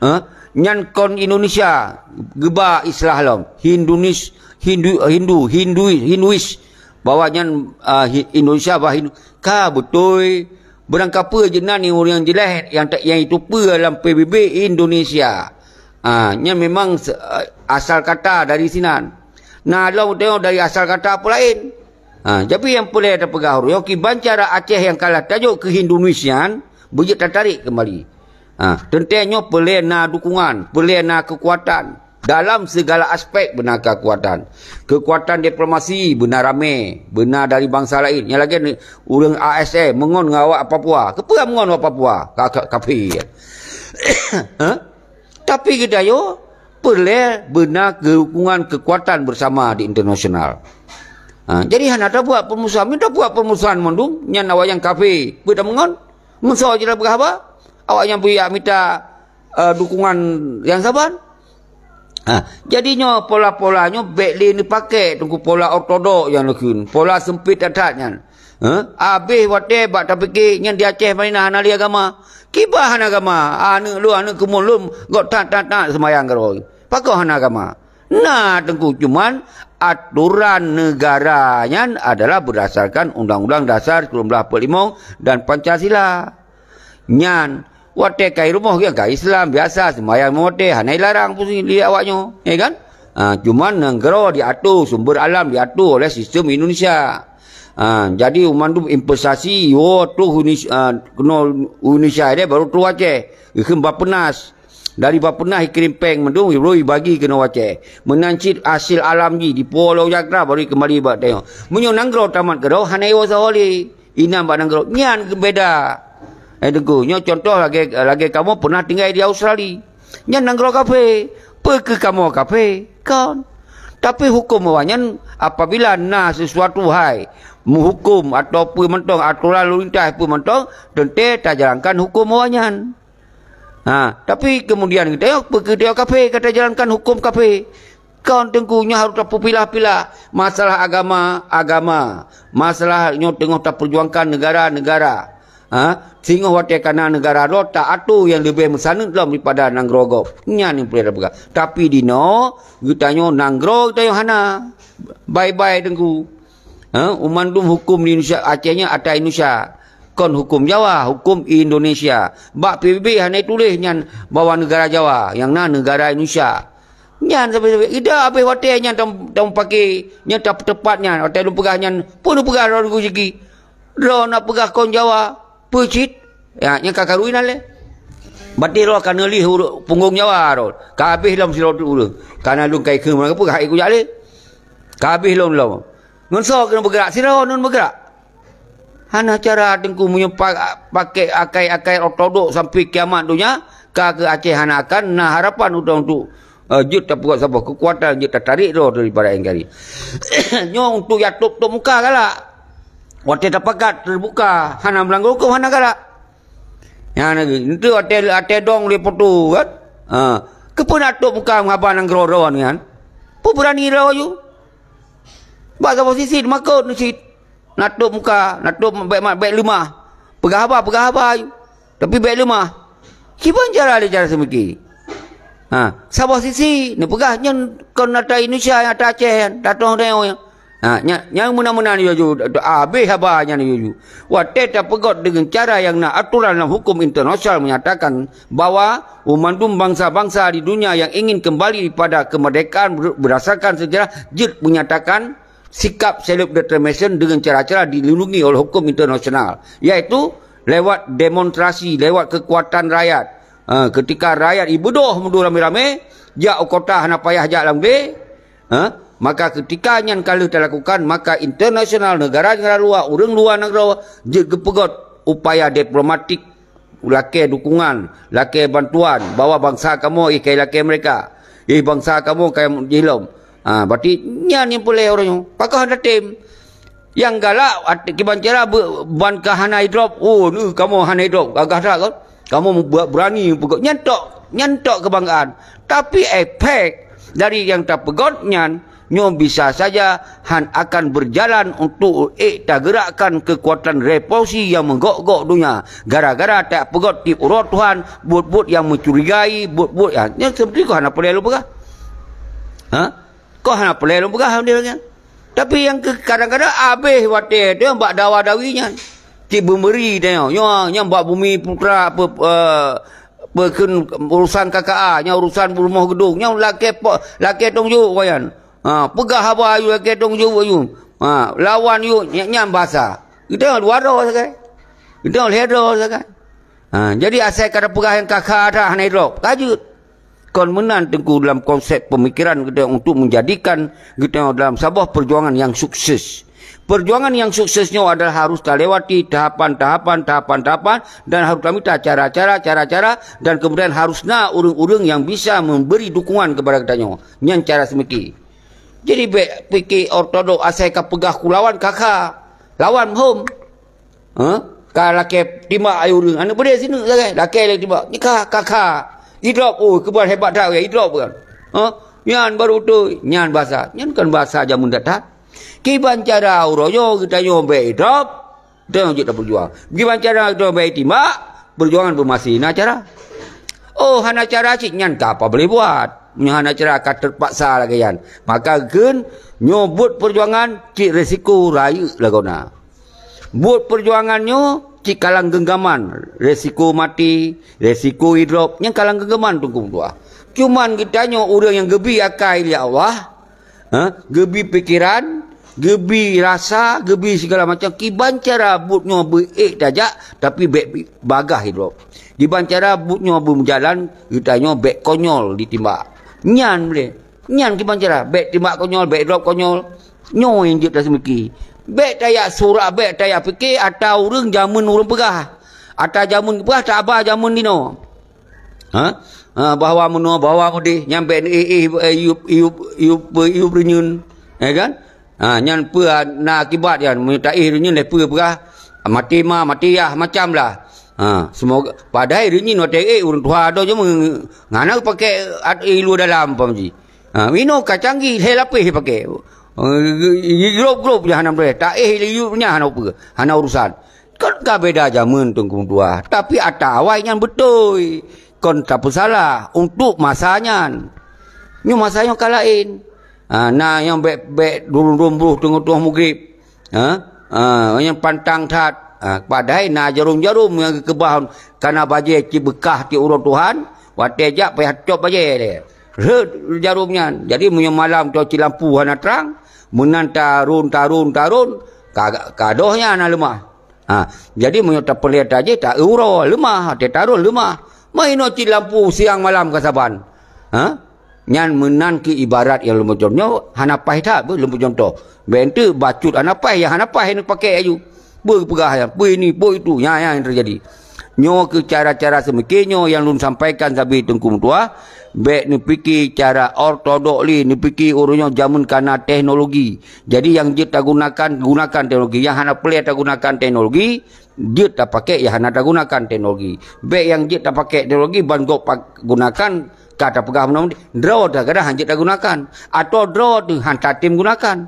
Ha? Nyan kon Indonesia geuba istilah lom. Hindunis, Hindu, Hindu, Hindu, Hinduis. Bahwa nyan, ah, Hi-, Indonesia bah Hindu. Ka beutôi. Beurangkapeue jeunan nyang ureuëng jeulaih nyang ta-, nyang jiteupeue lam P B B Indonesia. Ah, nyan memang se-, ah, asal kata dari sinan. Na lom teuh dari asal kata peue laén. Ha, tapi nyang peureulée tapeugah uroe nyoe kiban cara Aceh nyang kalah tajok keu Hindunis nyan beujeuet tatarék keumbali. Ha, teuntée nyoe peureulée na dukungan, peureulée na keukuatan. Dalam segala aspek beuna keukuatan. Keukuatan diplomasi beuna ramé, beuna dari bansa laén. Nyang lagée ni, ureuëng A S M meungon ngon awak Papua. Keupeue meungon awak Papua? Ka, ka, kafé. Ha? Tapi geutanyoe peureulée beuna dukungan keukuatan bersama di internasional. Ha, jadi hana tabuat peumusohan. Meunyoe tabuat peumusohan mandum, nyan awak nyang kafé. Peue tameungon? Meunyoe jih tapeugah haba, awak nyang beuyak mita, eh, dukungan nyang saban. Ha, jadi nyoe pola-pola nyoe bék lé neupakée teungku pola ortodok nyang neukheun, pola seumpit that-that nyan. Ha? Abéh watée bak tapike nyan di Aceh Madinah hana lé agama. Kiban hana agama, aneuëk lôn, aneuëk keumuen lôn, gok that-that-that seumayang keudroe. Pakon hana agama? Na teungku, cuman atoran neugara nyan adalah beurdasarkan Undang-Undang Dasar seribu sembilan ratus empat puluh lima dan Pancasila. Nyan, watée ka i rumoh geuh ka Islam biasa, seumayang limong watée hana ilarang pusing lé awaknyoe, ya kan? Ha, cuman nanggroe diatur, sumber alam diatur oleh sistem Indonesia. Ha, jadi mandum investasi yo troh Indonesia, ha, keunoe Indonesia deh baru troh Aceh. Geukheun Bappenas. Dari Bappenas ikrim péng mandum, baru ibagi keunoe Aceh. Meunan cit hasil alam jih di Pulo Jagra baru keumbali bak tanyoe. Meunyoe nanggroe tamat keudroe hana iwoe sahoe lé. Inan bak nanggroe nyan beda. Eh, teungku, nyoe contoh lagée, lagée kamoe pernah tinggai di Australia. Nyan nanggroe kafé. Peu keuh kamoe kafé? Kon. Tapi huköm awaknyan apabila na sesuatu hai meuhuköm atau peue mantong, atoran lalu lintas peue mantong, teuntée tajalankan huköm awaknyan. Ha, tapi kemudian geutanyoe peu keuh tanyoe kafé ka tajalankan huköm kafé? Kon teungku, nyoe harôh tapeupilah-pilah. Masalah agama, agama. Masalah nyoe teungoh tapeujuangkan neugara, neugara. Ha? Singoh watée kana neugara droe ta-atur nyang leubeh meusaneut lom daripada nanggroe gob. Nyan nyang peureulée tapeugah. Tapi dinoe geutanyoe nanggroe geutanyoe hana. Bye-bye teungku. Ha? Umandum huköm di Indonesia, Aceh nyan ata Indonesia. Kon huköm Jawa, huköm Indonesia. Bak P B B hana tuléh nyan bahwa neugara Jawa, nyang na neugara Indonesia. Nyan sabe-sabe. Ida abéh watée nyan tam, tam pake, nyan tam teupat nyan. Watée lôn peugah nyan, peue lôn peugah droe geuh siki. Droe na peugah kon Jawa, peue cit? Ya, nyan ka karu inan lé. Baté droe ka neulih ureuëng punggong Jawa droe. Ka abéh lom sidroe ureuëng. Kana lôn kai keu mana peugah ikujak lé. Ka abéh lom lom. Ngon soe keuneuk beugerak, sidroe ngon beugerak. Hana cara teungku meunyoe pa-, pakée akai-akai ortodok sampai kiamat donya, ka keu Aceh hana akan na harapan udong tu, eh, jeuet tapeugot saboh keukuatan jeuet tatarék droe daripada N K R I. Nyoe untuk jak top-top muka galak. Watée tapakat teubuka hana meulanggar huköm hana galak. Nyan lagée, enteuk watée, watée dong lé poto kan? Ha. Keupeue na top muka meuhaba nanggroe droe nyan? Peue beurani droe ju? Bak saboh sisi teumakot neucit. Na top muka, na top bék mat, bék leumah. Peugah haba, peugah haba ju. Tapi bék leumah. Kiban cara lé cara seumiki. Ha, saboh sisi neupeugah nyan kon ata Indonesia nyang ata Aceh nyan, tatoh dayong nyan. Ha, nya-, nyang meunan-meunan yo ju, abéh haba nyan yo ju. Watée tapeugot deungon cara nyang na atoran lam huköm internasional menyatakan bahwa mandum bangsa-bangsa di dunia yang ingin kembali pada kemerdekaan ber-, berdasarkan sejarah jeuet menyatakan sikap self-determination dengan cara-cara dilindungi oleh hukum internasional, yaitu lewat demonstrasi, lewat kekuatan rakyat. Ha, ketika rakyat ibeudôh meudôh ramé-ramé, jak u kota hana payah jak lam glé, ha, maka ketika nyan ka lheueh talakukan, maka internasional, negara-negara luwa, ureuëng luwa nanggroe jeuet geupeugot upaya diplomatik lakée dukungan, lakée bantuan, bahwa bansa kamoe éh kai lakée mereka, éh bansa kamoe kai jih lom. Ha, berarti nyan nyang peureulée uroe nyoe. Pakon hana tem. Nyang galak at-, kiban cara be-, ban ka hana idrop. Oh, ni kamoe hana idrop. Gagah that kan? Kamoe be-, beurani peugah. Nyan tok Nyan tok keubanggaan. Tapi efek dari nyang tapeugöt nyan, nyoe bisa saja han akan berjalan untuk ék tagerakkan keukuatan revolusi nyang meugok-gok donya. Gara-gara tapeugöt tieb uroe Tuhan, buet-buet nyang meucurigai, buet-buet nyang, nyan seperti keuh hana peureulèe lôn peugah. Ha? Keuh hana peureulèe lôn peugah, dia nyan. Tapi nyang keu-, kadang-kadang abéh watèe teuh bak dawa-dawi nyan. Cit beumeuri tanyoe. Nyoe, nyan bak Bumi Putra, pe-, eh, peukheun urusan K K A, nyan urusan rumoh geudong. Nyan lakèe po-, lakèe tông jok, wayan. Ha, peugah haba ayue lakèe tông jok ayue. Ha, lawan ayue, nyan, nyan basa. Geutanyoe dua droe sagai. Geutanyoe lhèe droe sagai. Ha, jadi asai ka tapeugah nyang ka kha that hana idrop. Ka jeuet. Kon meunan Teungku dalam konsep pemikiran geutanyoe untuk menjadikan geutanyoe dalam saboh perjuangan yang sukses. Perjuangan yang sukses nyoe adalah harus talewati tahapan-tahapan, tahapan-tahapan dan harus tamita cara-cara, cara-cara dan kemudian harus na ureuëng-ureuëng yang bisa memberi dukungan kepada geutanyoe. Nyan cara seumiki. Jadi bèk pike ortodok asai ka peugah ku lawan ka kha. Lawan hom. Ha? Ka lakèe timbak ayue ureuëng. Aneuk beudé sineuk sagai. Lakèe lé timbak. Ni ka, ka, ka. Idrop, oh, keuban hebat that, idrop kan. Ha? Nyan baru beutôi. Nyan basa. Nyan kan basa jameun that-that. Kiban cara uroe nyoe geutanyoe bèk idrop. Geutanyoe jeuet tapeujuang. Kiban cara geutanyoe bèk timbak. Peujuangan pun masih na cara. Oh, hana cara cit nyan ka apa boleh buat. Meunyoe hana cara ka terpaksa lagèe nyan. Maka geukheun, nyoe buet peujuangan cit resiko rayeuk lagoena. Buet peujuangan nyoe cit kalang geunggaman, resiko maté, resiko idrop, nyan kalang geunggaman Teungku meutuah. Cuman geutanyoe ureuëng nyang geubi akai lé Allah, ha, geubi pikeran, geubi rasa, geubi sigala macam, kiban cara buet nyoe beu-ék tajak, tapi bèk bi-, bagaih idrop. Kiban cara buet nyoe beumeujalan, geutanyoe bèk konyol ditimbak. Nyan boleh. Nyan kiban cara, bèk timbak konyol, bèk drop konyol. Nyoe nyang jeuet taseumiki. Bèk tajak surak, bèk tajak pike ata ureuëng jameun ureuëng peugah. Ata jameun peugah taba jameun dinoe. Ha? Ha, bahwa meunoe, bahwa meudeh, nyan bèk éh, éh, éh, yup, yup, yup, yup reunyeun. Ya kan? Ha, nyan peue na akibat nyan, meunyoe taéh reunyeun lé peue peugah, maté ma, maté yah, macam lah. Ha, semoga, padahai reunyeun watèe éh ureuëng tuha adoe jameun, hana pakèk at-, éh luwa dalam, paham ji? Ha, inoe ka canggih, lhèe lapéh pakèk. Eh, grop-grop je hana meudeh. Taéh lé yup nyan hana peue, hana urusan. Kon ka beda jameun Teungku meutuah, tapi ata awai nyan beutôi. Kon tapeusalah untuk masa nyan. Nyoe masa nyoe ka laén. Ha, na nyang bèk, bèk durum-durum broh teungoh-teungoh mugrib. Ha? Ha, nyang pantang that. Ha, padahai na jarom-jarom nyang geukeubah kana bajèe cit beukah tiep uroe Tuhan, watèe jak payah cop bajèe lé. Rhot jarom nyan. Jadi meunyoe malam tu cit lampu hana trang, meunan tarôn, tarôn, tarôn, ka, ka doh nyan na leumah. Ha, jadi meunyoe tapeureulèe tajih, ta uroe leumah, watèe tarôn leumah. Meuinoe cit lampu siang malam ka saban. Ha? Nyan meunan keu ibarat nyang lôn beucom nyoe hana paih that, beuh, lôn beucontoh. Bèk enteuk bacut hana paih, nyang hana paih neupakèk aju. Beuh peugah nyan, beuh ini, beuh itu, nyan, nyan nyang teujadi. Nyoe keuh cara-cara seumike nyoe nyang lôn sampaikan sabe Teungku meutuah, bèk neupike cara ortodok lé, neupike uroe nyoe jameun kana teknologi. Jadi nyang jeuet tagunakan, gunakan teknologi. Nyang hana peureulèe tagunakan teknologi, jeuet tapakèk nyang hana tagunakan teknologi. Bèk nyang jeuet tapakèk teknologi ban gob pa-, gunakan ka tapeugah meunan, droe teuh kadang han jeuet tagunakan. Atawa droe teuh han tatem gunakan.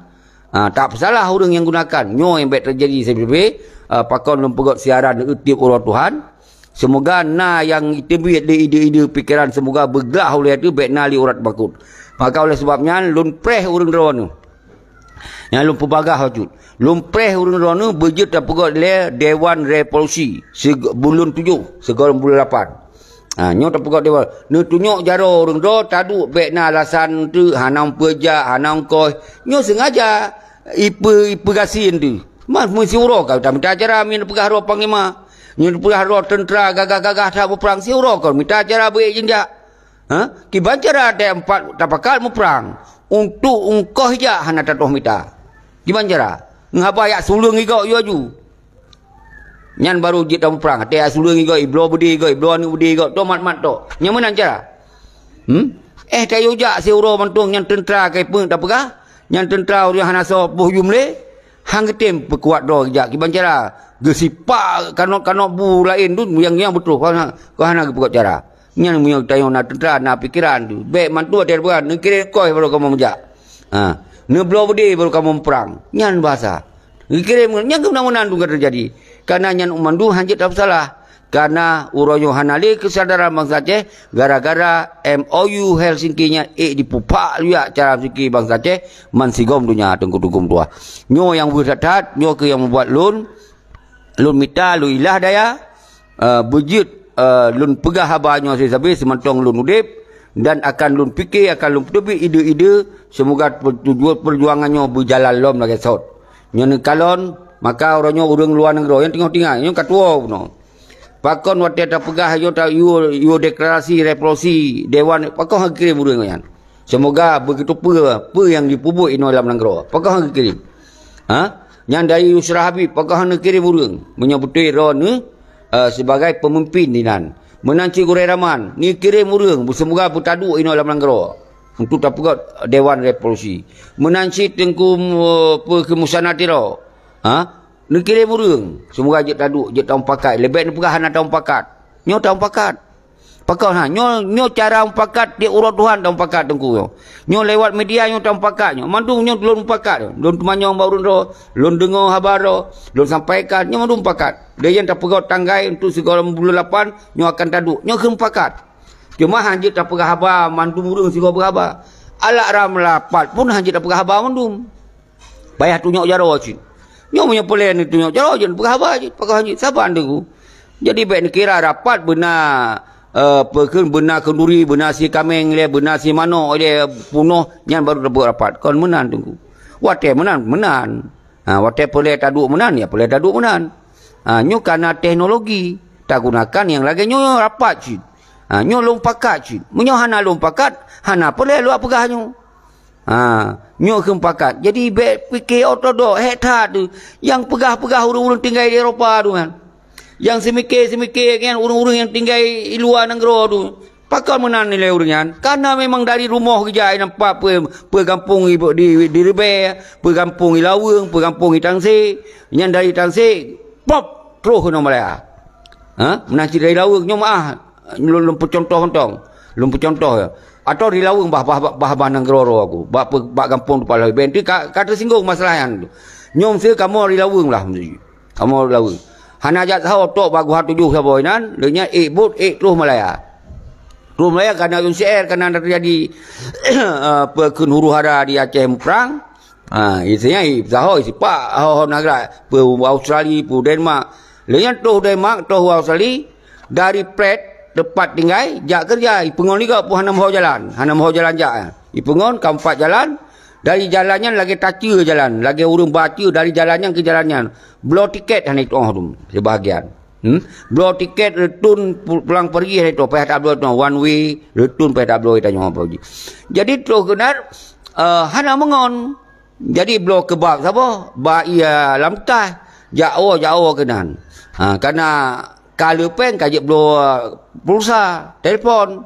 Ha, tak peusalah ureuëng nyang gunakan. Nyoe nyang bèk teujadi sabe-sabe, ha, pakon lôn peugöt siaran tiep uroe Tuhan. Seumoga na nyang teubiet lé ide-ide pikeran, seumoga beuglah ulèe teuh bèk na lé urat bakot. Maka oleh sebab nyan, lôn preh ureuëng droeneuh. Nyang lôn peubagaih bacut. Lôn preh ureuëng droeneuh beujeuet tapeugöt lé Dewan Revolusi sig-, buleuen tujoh, sigohlom buleuen lapan. Ha, nyoe tapeugöt dewan. Neutunyok jaroe ureuëng droe taduek bèk na alasan teuk hana peue jak, hana ongkos. Nyoe sengaja ipe-, ipeugasien teuh. Mas meusiuroe ka tamita acara meunyoe peugah droe panglima. Nyoe peugah droe teuntra gagah-gagah that muprang siuroe ka mita acara beuék jeunjak. Ha? Kiban cara teuh empat tapakat muprang. Untuk ongkos jak hana tatoh mita. Kiban cara? Ngaba yak suleueng igok yu aju. Nyan baru jeuet tamuprang. Até suleueng igok, ibloe beudé igok, ibloe aneuk beudé igok, toh mat-mat toh. Nyan meunan cara. Hmm? Eh, tayue jak siuroe mantong nyan teuntra kai peue tapeugah. Nyan teuntra ureuëng hana soe boh yum lé. Han geutem peukuat droe jak kiban cara. Geusipak kanot-kanot bu laén tu nyang, nyang beutôi. Kau hana, kau hana geupeugöt cara. Nyan meunyoe tanyoe na teutra, na pikeran tu. Bèk mantu watèe bukan, neukirém koh baru kamoe meujak. Ha, neubloe beudé baru kamoe muprang. Nyan bahasa. Neukirém, nyan keunan-keunan tu ka teujadi. Kareuna nyan mandum hanjeuet tapeusalah. Kareuna uroe nyoe hana lé keusadaran bansa Aceh, gara-gara M O U Helsinki nyan ék dipupak luyak cara fikir bansa Aceh, ban sigom donya teungku-teungku meutuah. Nyoe nyang weueh that-that, nyoe keuh nyang mubuat lôn, lôn mita, lôn ilah daya, eh, beujeuet, eh, lôn peugah haba nyoe sabe-sabe seumantong lôn udeb, dan akan lôn pike, akan lôn peuteubiet ide-ide, seumoga pertujuan perjuangan nyoe beujalan lom lagèe sot. Nyoe neukalon, maka uroe nyoe ureueng luwa nanggroe nyang teungoh tinggai, nyoe ka tuwoe bunoe. Pakon watèe tapeugah nyoe ta-, yue, yue deklarasi revolusi dewan, pakon han geukirém ureueng nyan? Seumoga beuteupeue peue nyang jipeubuet inoe lam nanggroe. Pakon han geukirém? Ha? Nyan dari Yusra Habib, pakon han neukirém ureueng? Meunyoe beutôi droeneuh, eh, sibagai peumimpin dinan. Meunan cit Gurèe Rahman, neukirém ureueng, seumoga beutaduek inoe lam nanggroe. Untuk tapeugöt Dewan Revolusi. Meunan cit Teungku, eh, peue kheun Musana Tiro. Ha? Neukirém ureueng. Seumoga jeuet taduek, jeuet tamupakat. Leubèh neupeugah hana tamupakat. Nyoe tamupakat. Pakon ha, nyoe, nyoe cara mupakat tiep uroe Tuhan tamupakat Teungku nyoe. Nyoe lewat media nyoe tamupakat nyoe. Mandum nyoe lôn mupakat nyoe. Lôn teumanyong bak ureueng droe, lôn deungoe haba droe, lôn sampaikan, nyoe mandum mupakat. Lé nyan tapeugöt tanggai untuk sigohlom buleuen lapan, nyoe akan taduek. Nyoe kheun mupakat. Cuma hanjeuet tapeugah haba mandum ureueng sigoe beuhaba. Alat ram rapat pun hanjeuet tapeugah haba mandum. Payah tunyok jaroe cit. Nyoe meunyoe peureulèe neutunyok jaroe, jeuet peugah haba cit, peugah jih saban Teungku. Jadi bèk neukira rapat beuna, eh, peue kheun, beuna khanduri, beuna sie kaméng lé, beuna sie manok lé, punoh, nyan baru tabuet rapat. Kon meunan Teungku. Watèe meunan, meunan. Ha, watèe peureulèe taduek meunan, ya peureulèe taduek meunan. Ha, nyoe ka na teknologi, tagunakan nyang lagèe nyoe rapat cit. Ha, nyoe lôn pakat cit. Meunyoe hana lôn pakat, hana peureulèe lôn peugah nyoe. Ha, nyoe kheun pakat. Jadi bèk pike ortodok, hék that tu. Nyang peugah-peugah ureueng-ureueng tinggai di Eropa tu kan. Nyang seumike-seumike nyan ureueng-ureueng nyang tinggai i luwa nanggroe tu. Pakon meunan nilai ureueng nyan? Karena memang dari rumoh geujak, nampak peue, peue gampông i, di, di Ribèe, peue gampông i Laweueng, peue gampông i Tangsé. Nyan dari Tangsé, pop, troh keunoe Malaya. Ha? Meunan cit dari Laweueng, nyoe meu'ah. Lôn, lôn peucuntoh mantong. Lôn peucuntoh ya. Atau di Laweueng bah, bah, bah, bah, bah nanggroe aku. Bah, bah gampông teumpat laén. Bèk ka, ka teusinggong masalah nyan. Nyoe meusti kamoe di Laweueng lah meusti. Kamoe di Laweueng. Hana jak sahoe tok bak Guha Tujoh saboh inan, lheueh nyan ék bot, ék troh Malaya. Troh Malaya kana U C R, kana teujadi, eh, peue kheun huru-hara di Aceh muprang. Ha, isinya i sahoe sipak ho-ho nanggroe, peue Australia, peue Denmark. Lheueh nyan troh Denmark, troh Australia, dari flat teumpat tinggai, jak keureuja, ipeungon lé gob pun hana meuho jalan, hana meuho jalan jak. Ipeungon ka mupat jalan, dari jalan nyan lagèe taceue jalan, lagèe ureueng baceue dari jalan nyan keu jalan nyan. Bloe tiket hana itu'oh dum, sibahagian. Hmm? Bloe tiket reutôn pu-, pulang peurgi hana itu'oh, payah tabloe itu'oh, one way, reutôn payah tabloe tanyoe apa ji. Jadi troh keunan, eh, hana meungon. Jadi bloe keu bak saboh, bak ie lam tas, jak woe, jak woe keunan. Ha, kana ka le péng ka jeuet bloe pulsa, telepon.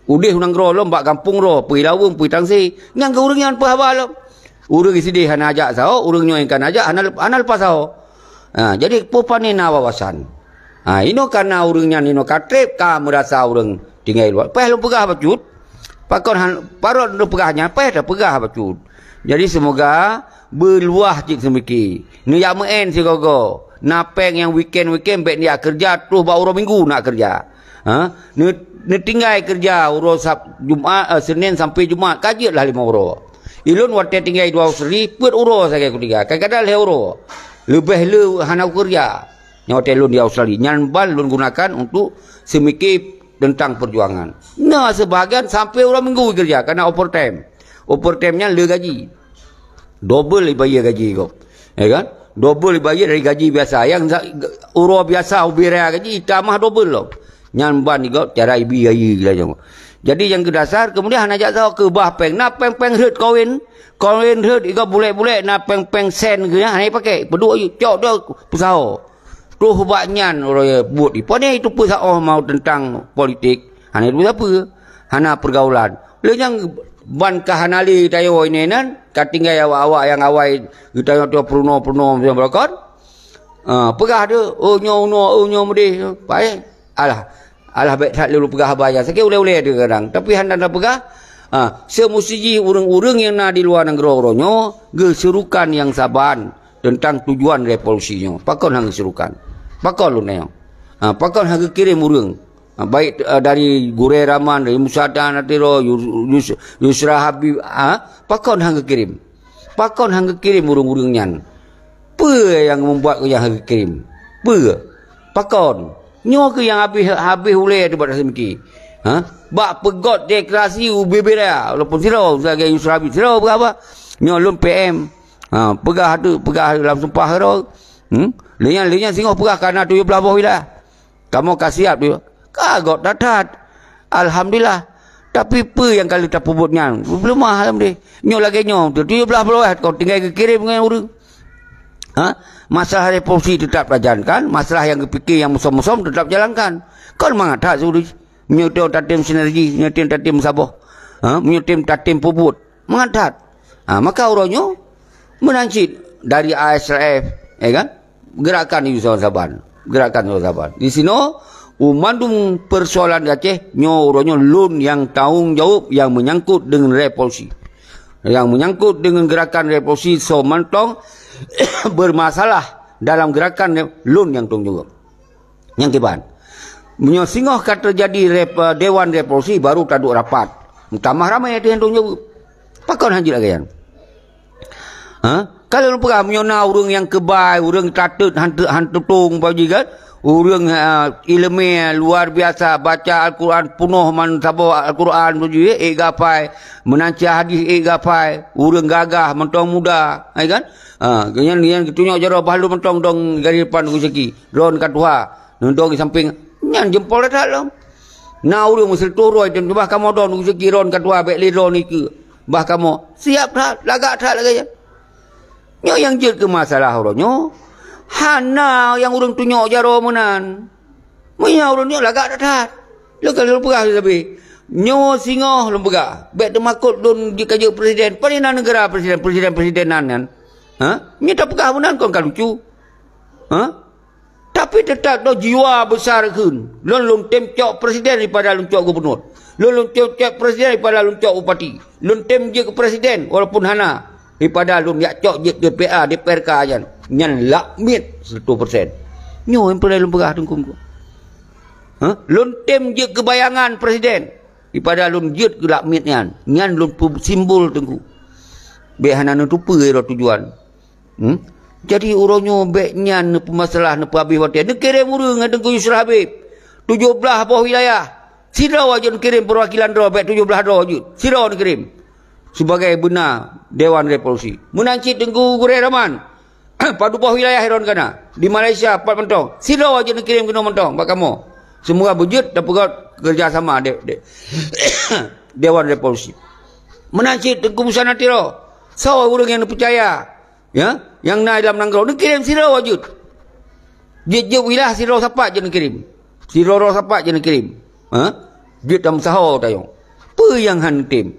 Udeh u nanggroe lom bak gampông droe, peue i Laweueng, peue i Tangsé. Nyang keu ureueng nyan peue haba lom. Ureueng sideh hana jak sahoe, ureueng nyoe nyang ka na jak hana lep-, hana leupah sahoe. Ha, jadi peue pane na wawasan. Ha, inoe kana ureueng nyan inoe ka trép, ka meurasa ureueng tinggai luwa. Payah lôn peugah bacut. Pakon han, parot lôn peugah nyan, payah tapeugah bacut. Jadi seumoga beuluwah cit seumike. Neujak meu'en sigoe-goe. Na péng nyang weekend-weekend bèk neujak keureuja, troh bak uroe Minggu nak keureuja. Ha? Ne-, neutinggai keureuja uroe Sab-, Jumat, eh, Senin sampai Jumat, ka jeuet lah limong uroe. Ilôn watèe tinggai dua Australia, peuet uroe sagai kutinggai. Kadang-kadang lhèe uroe. Leubeh le hana kukeureuja. Nyang watèe lôn di Australia. Nyan ban lôn gunakan untuk seumike teuntang peujuangan. Na seubahagian sampoe uroe Minggu keureuja, kana overtime. Overtime nyan le gaji. Dobel ibayeue gaji gob. Ya kan? Dobel ibayeue dari gaji biasa. Nyang za-, uroe biasa ubé raya gaji, itamah dobel lom. Nyan ban gob cara ibi gaji gila nyoe. Jadi nyang keudasar, keumudian hana jak sahoe keu bah péng. Na péng-péng rhot koin. Koin rhot igob bulèk-bulèk, na péng-péng sen geuh nyan, hana ipaké. Peuduek ié, cok deuh peusahoe. Troh bak nyan uroe buet ié. Pane itu peusahoe mau teuntang politik. Hana itu sapeue. Hana peurgaulan. Lheueh nyan ban ka hana lé tayoe inan, ka tinggai awak-awak nyang awai geutanyoe tuwoe peurunoe-peurunoe meusiang beulakon. Ah, peugah deuh, "Oh, nyoe unoe, oh, nyoe meudeh." Paéh. Alah. Alah, bék that lé lôn peugah haba nyang sakét ulée-ulée teuh kadang. Tapi hana tapeugah, ha, seumusti jih ureuëng-ureuëng nyang na di luwa nanggroe uroe nyoe geusurukan nyang saban teuntang tujuan revolusi nyoe. Pakon hana geusurukan? Pakon lôn nyoe? Ha, pakon hana geukirém ureuëng? Ha, baik, eh, dari Gurée Rahman, dari Musa Natiro, Yus-, Yus-, Yusra Habib, ha, pakon hana geukirém? Pakon hana geukirém ureuëng-ureuëng nyan? Peue nyang membuat keu nyang hana geukirém? Peue? Pakon? Nyoe keuh nyang habéh, habéh ulée teuh bak taseumiké. Ha? Bak peugöt deklarasi ubé-bé raya, walaupun sidroe lagée Yusra Habib, sidroe peugah haba. Nyoe lôn P M. Ha, peugah tu, peugah lam sumpah keudroe. Hmm? Lé nyan, lé nyan singoh peugah ka na tujoh blaih boh wilayah. Kamoe ka siap tu. Ka göt that-that. Alhamdulillah. Tapi peue nyang ka lheueh tapeubuet nyan? Peuleumah alhamdulillah. Nyoe lagée nyoe, tujoh blaih boh wilayah kon tinggai geukirém ngon ureuëng. Ha? Masalah revolusi teutap tajalankan, masalah nyang geupike nyang musom-musom teutap jalankan. Kon mangat that seudeh. Meunyoe tem tatem sinergi, meunyoe tem tatem saboh. Ha? Meunyoe tem tatem peubuet. Mangat that. Ha, maka uroe nyoe meunan cit dari I S R F, ya kan? Gerakan Yusuf Saban. Gerakan Yusuf Saban. Di sinoe, u mandum persoalan di Aceh, nyoe uroe nyoe lôn nyang tanggung jaweueb nyang meunyangkot deungon revolusi. Nyang meunyangkot deungon gerakan revolusi soe mantong bermasalah dalam gerakan re-, lôn nyang tanggung jaweueb. Nyang kiban. Meunyoe singoh ka teujadi rep-, dewan revolusi baru taduek rapat. Meutamah ramé teuh nyang tanggung jaweueb. Pakon hana jeuet lagée nyan? Ha? Ka lôn peugah meunyoe na ureuëng nyang keubai, ureuëng tateut han teu-, han tutong bak jih kan, ureuëng, ha, ileumé luar biasa, baca Al-Quran peunoh man saboh Al-Quran bak jih, ék gapai, meunanca hadis ék gapai, ureuëng gagah mantong muda, hai kan? Ha, nyan, nyan geutunyok jaroe bah lôn mantong dong garéh depan Teungku Syeki, droen ka tuha, neudong di sampéng, nyan jeumpol that lom. Na ureuëng meuseuleutoh droe tem bah kamoe dong Teungku Syeki droen ka tuha, bék lé droen ikeue. Bah kamoe siab that, lagak that lagée nyan. Nyoe nyang jeuet keu masalah uroe nyoe. Hana nyang ureuëng tunyok jaroe meunan. Meunyoe ureuëng nyoe lagak that-that. Lôn ka lôn peugah sabe. Nyoe singoh lôn peugah. Bék teumakot lôn jeuet ka jeuet presiden. Pane na neugara presiden, presiden-presiden nan nyan? Ha? Nyoe tapeugah meunan kon ka lucu. Ha? Tapi teutap do jiwa besar kheun. Lôn, lôn tem cok presiden daripada lôn cok gubernur. Lôn, lôn tem cok presiden daripada lôn cok bupati. Lôn tem jeuet keu presiden walaupun hana daripada lôn jak cok jeuet D P A, D P R K nyan. Nyan lak miet seratus persen. Nyoe nyang peureulée lôn peugah teungku. Ha? Lôn tem jeuet keu bayangan presiden daripada lôn jeuet keu lak miet nyan. Nyan lôn peu-, simbol teungku. Bék hana neutupeue droe tujuan. Hmm? Jadi uroe nyoe bék nyan neupeumasalah, neupeuhabéh watée. Neukirém ureuëng ngon Teungku Yusra Habib. Tujoh blaih boh wilayah. Sidroe jeuet neukirém peurwakilan droe, bék tujoh blaih droe jeuet. Sidroe neukirém. Sibagai beuna Dewan Revolusi. Meunan cit Teungku Gurée Rahman. Padub boh wilayah droen ka na. Di Malaysia pat mantong. Sidroe jeuet neukirém keunoe mantong bak kamoe. Semoga beujeuet tapeugét keureuja sama de-, de-, Dewan Revolusi. Meunan cit Teungku Musa Natiro. Soe ureuëng nyang neupeucaya? Ya, nyang na lam nanggroe neukirém sidroe jeuet. Jeuet-jeuet wilayah sidroe sapat jeuet neukirém. Sidroe-droe sapat jeuet neukirém. Ha? Jeuet lam saho tayong. Peue nyang han tem?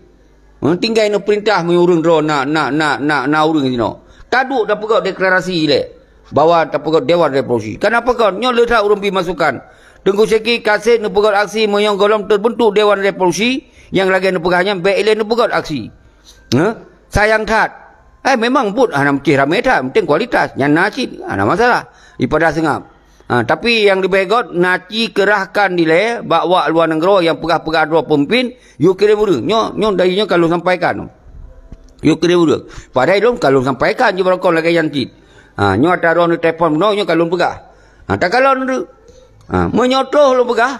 Ha, tinggai neupeurintah meunyoe ureuëng droe na, na, na, na, na ureuëng sinoe. Taduek tapeugét deklarasi ilée bahwa tapeugét Dewan Revolusi. Kenapa kon? Nyoe le that ureuëng bi masukan. Teungku Syeki ka seb neupeugét aksi meunyoe gohlom teubeuntuk Dewan Revolusi nyang lagée neupeugah nyan bék ilée neupeugét aksi. Ha? Sayang that. Eh, memang buet hana meucih ramé that, penting kualitas. Nyan na cit, hana masalah. Ipada seungab. Ha, tapi nyang leubeh gét, na ci keurahkan dilée bak wak luwa nanggroe nyang peugah-peugah droe peumimpin, yue kirém ureuëng. Nyoe, nyoe dari nyoe ka lôn sampaikan. Yue kirém ureuëng. Padahai lôn ka lôn sampaikan jih barokon lagée nyan cit. Ha, nyoe ata droe neutelepon bunoe, nyoe ka lôn peugah. Ha, takalon ureuëng. Ha, meunyoe troh lôn peugah,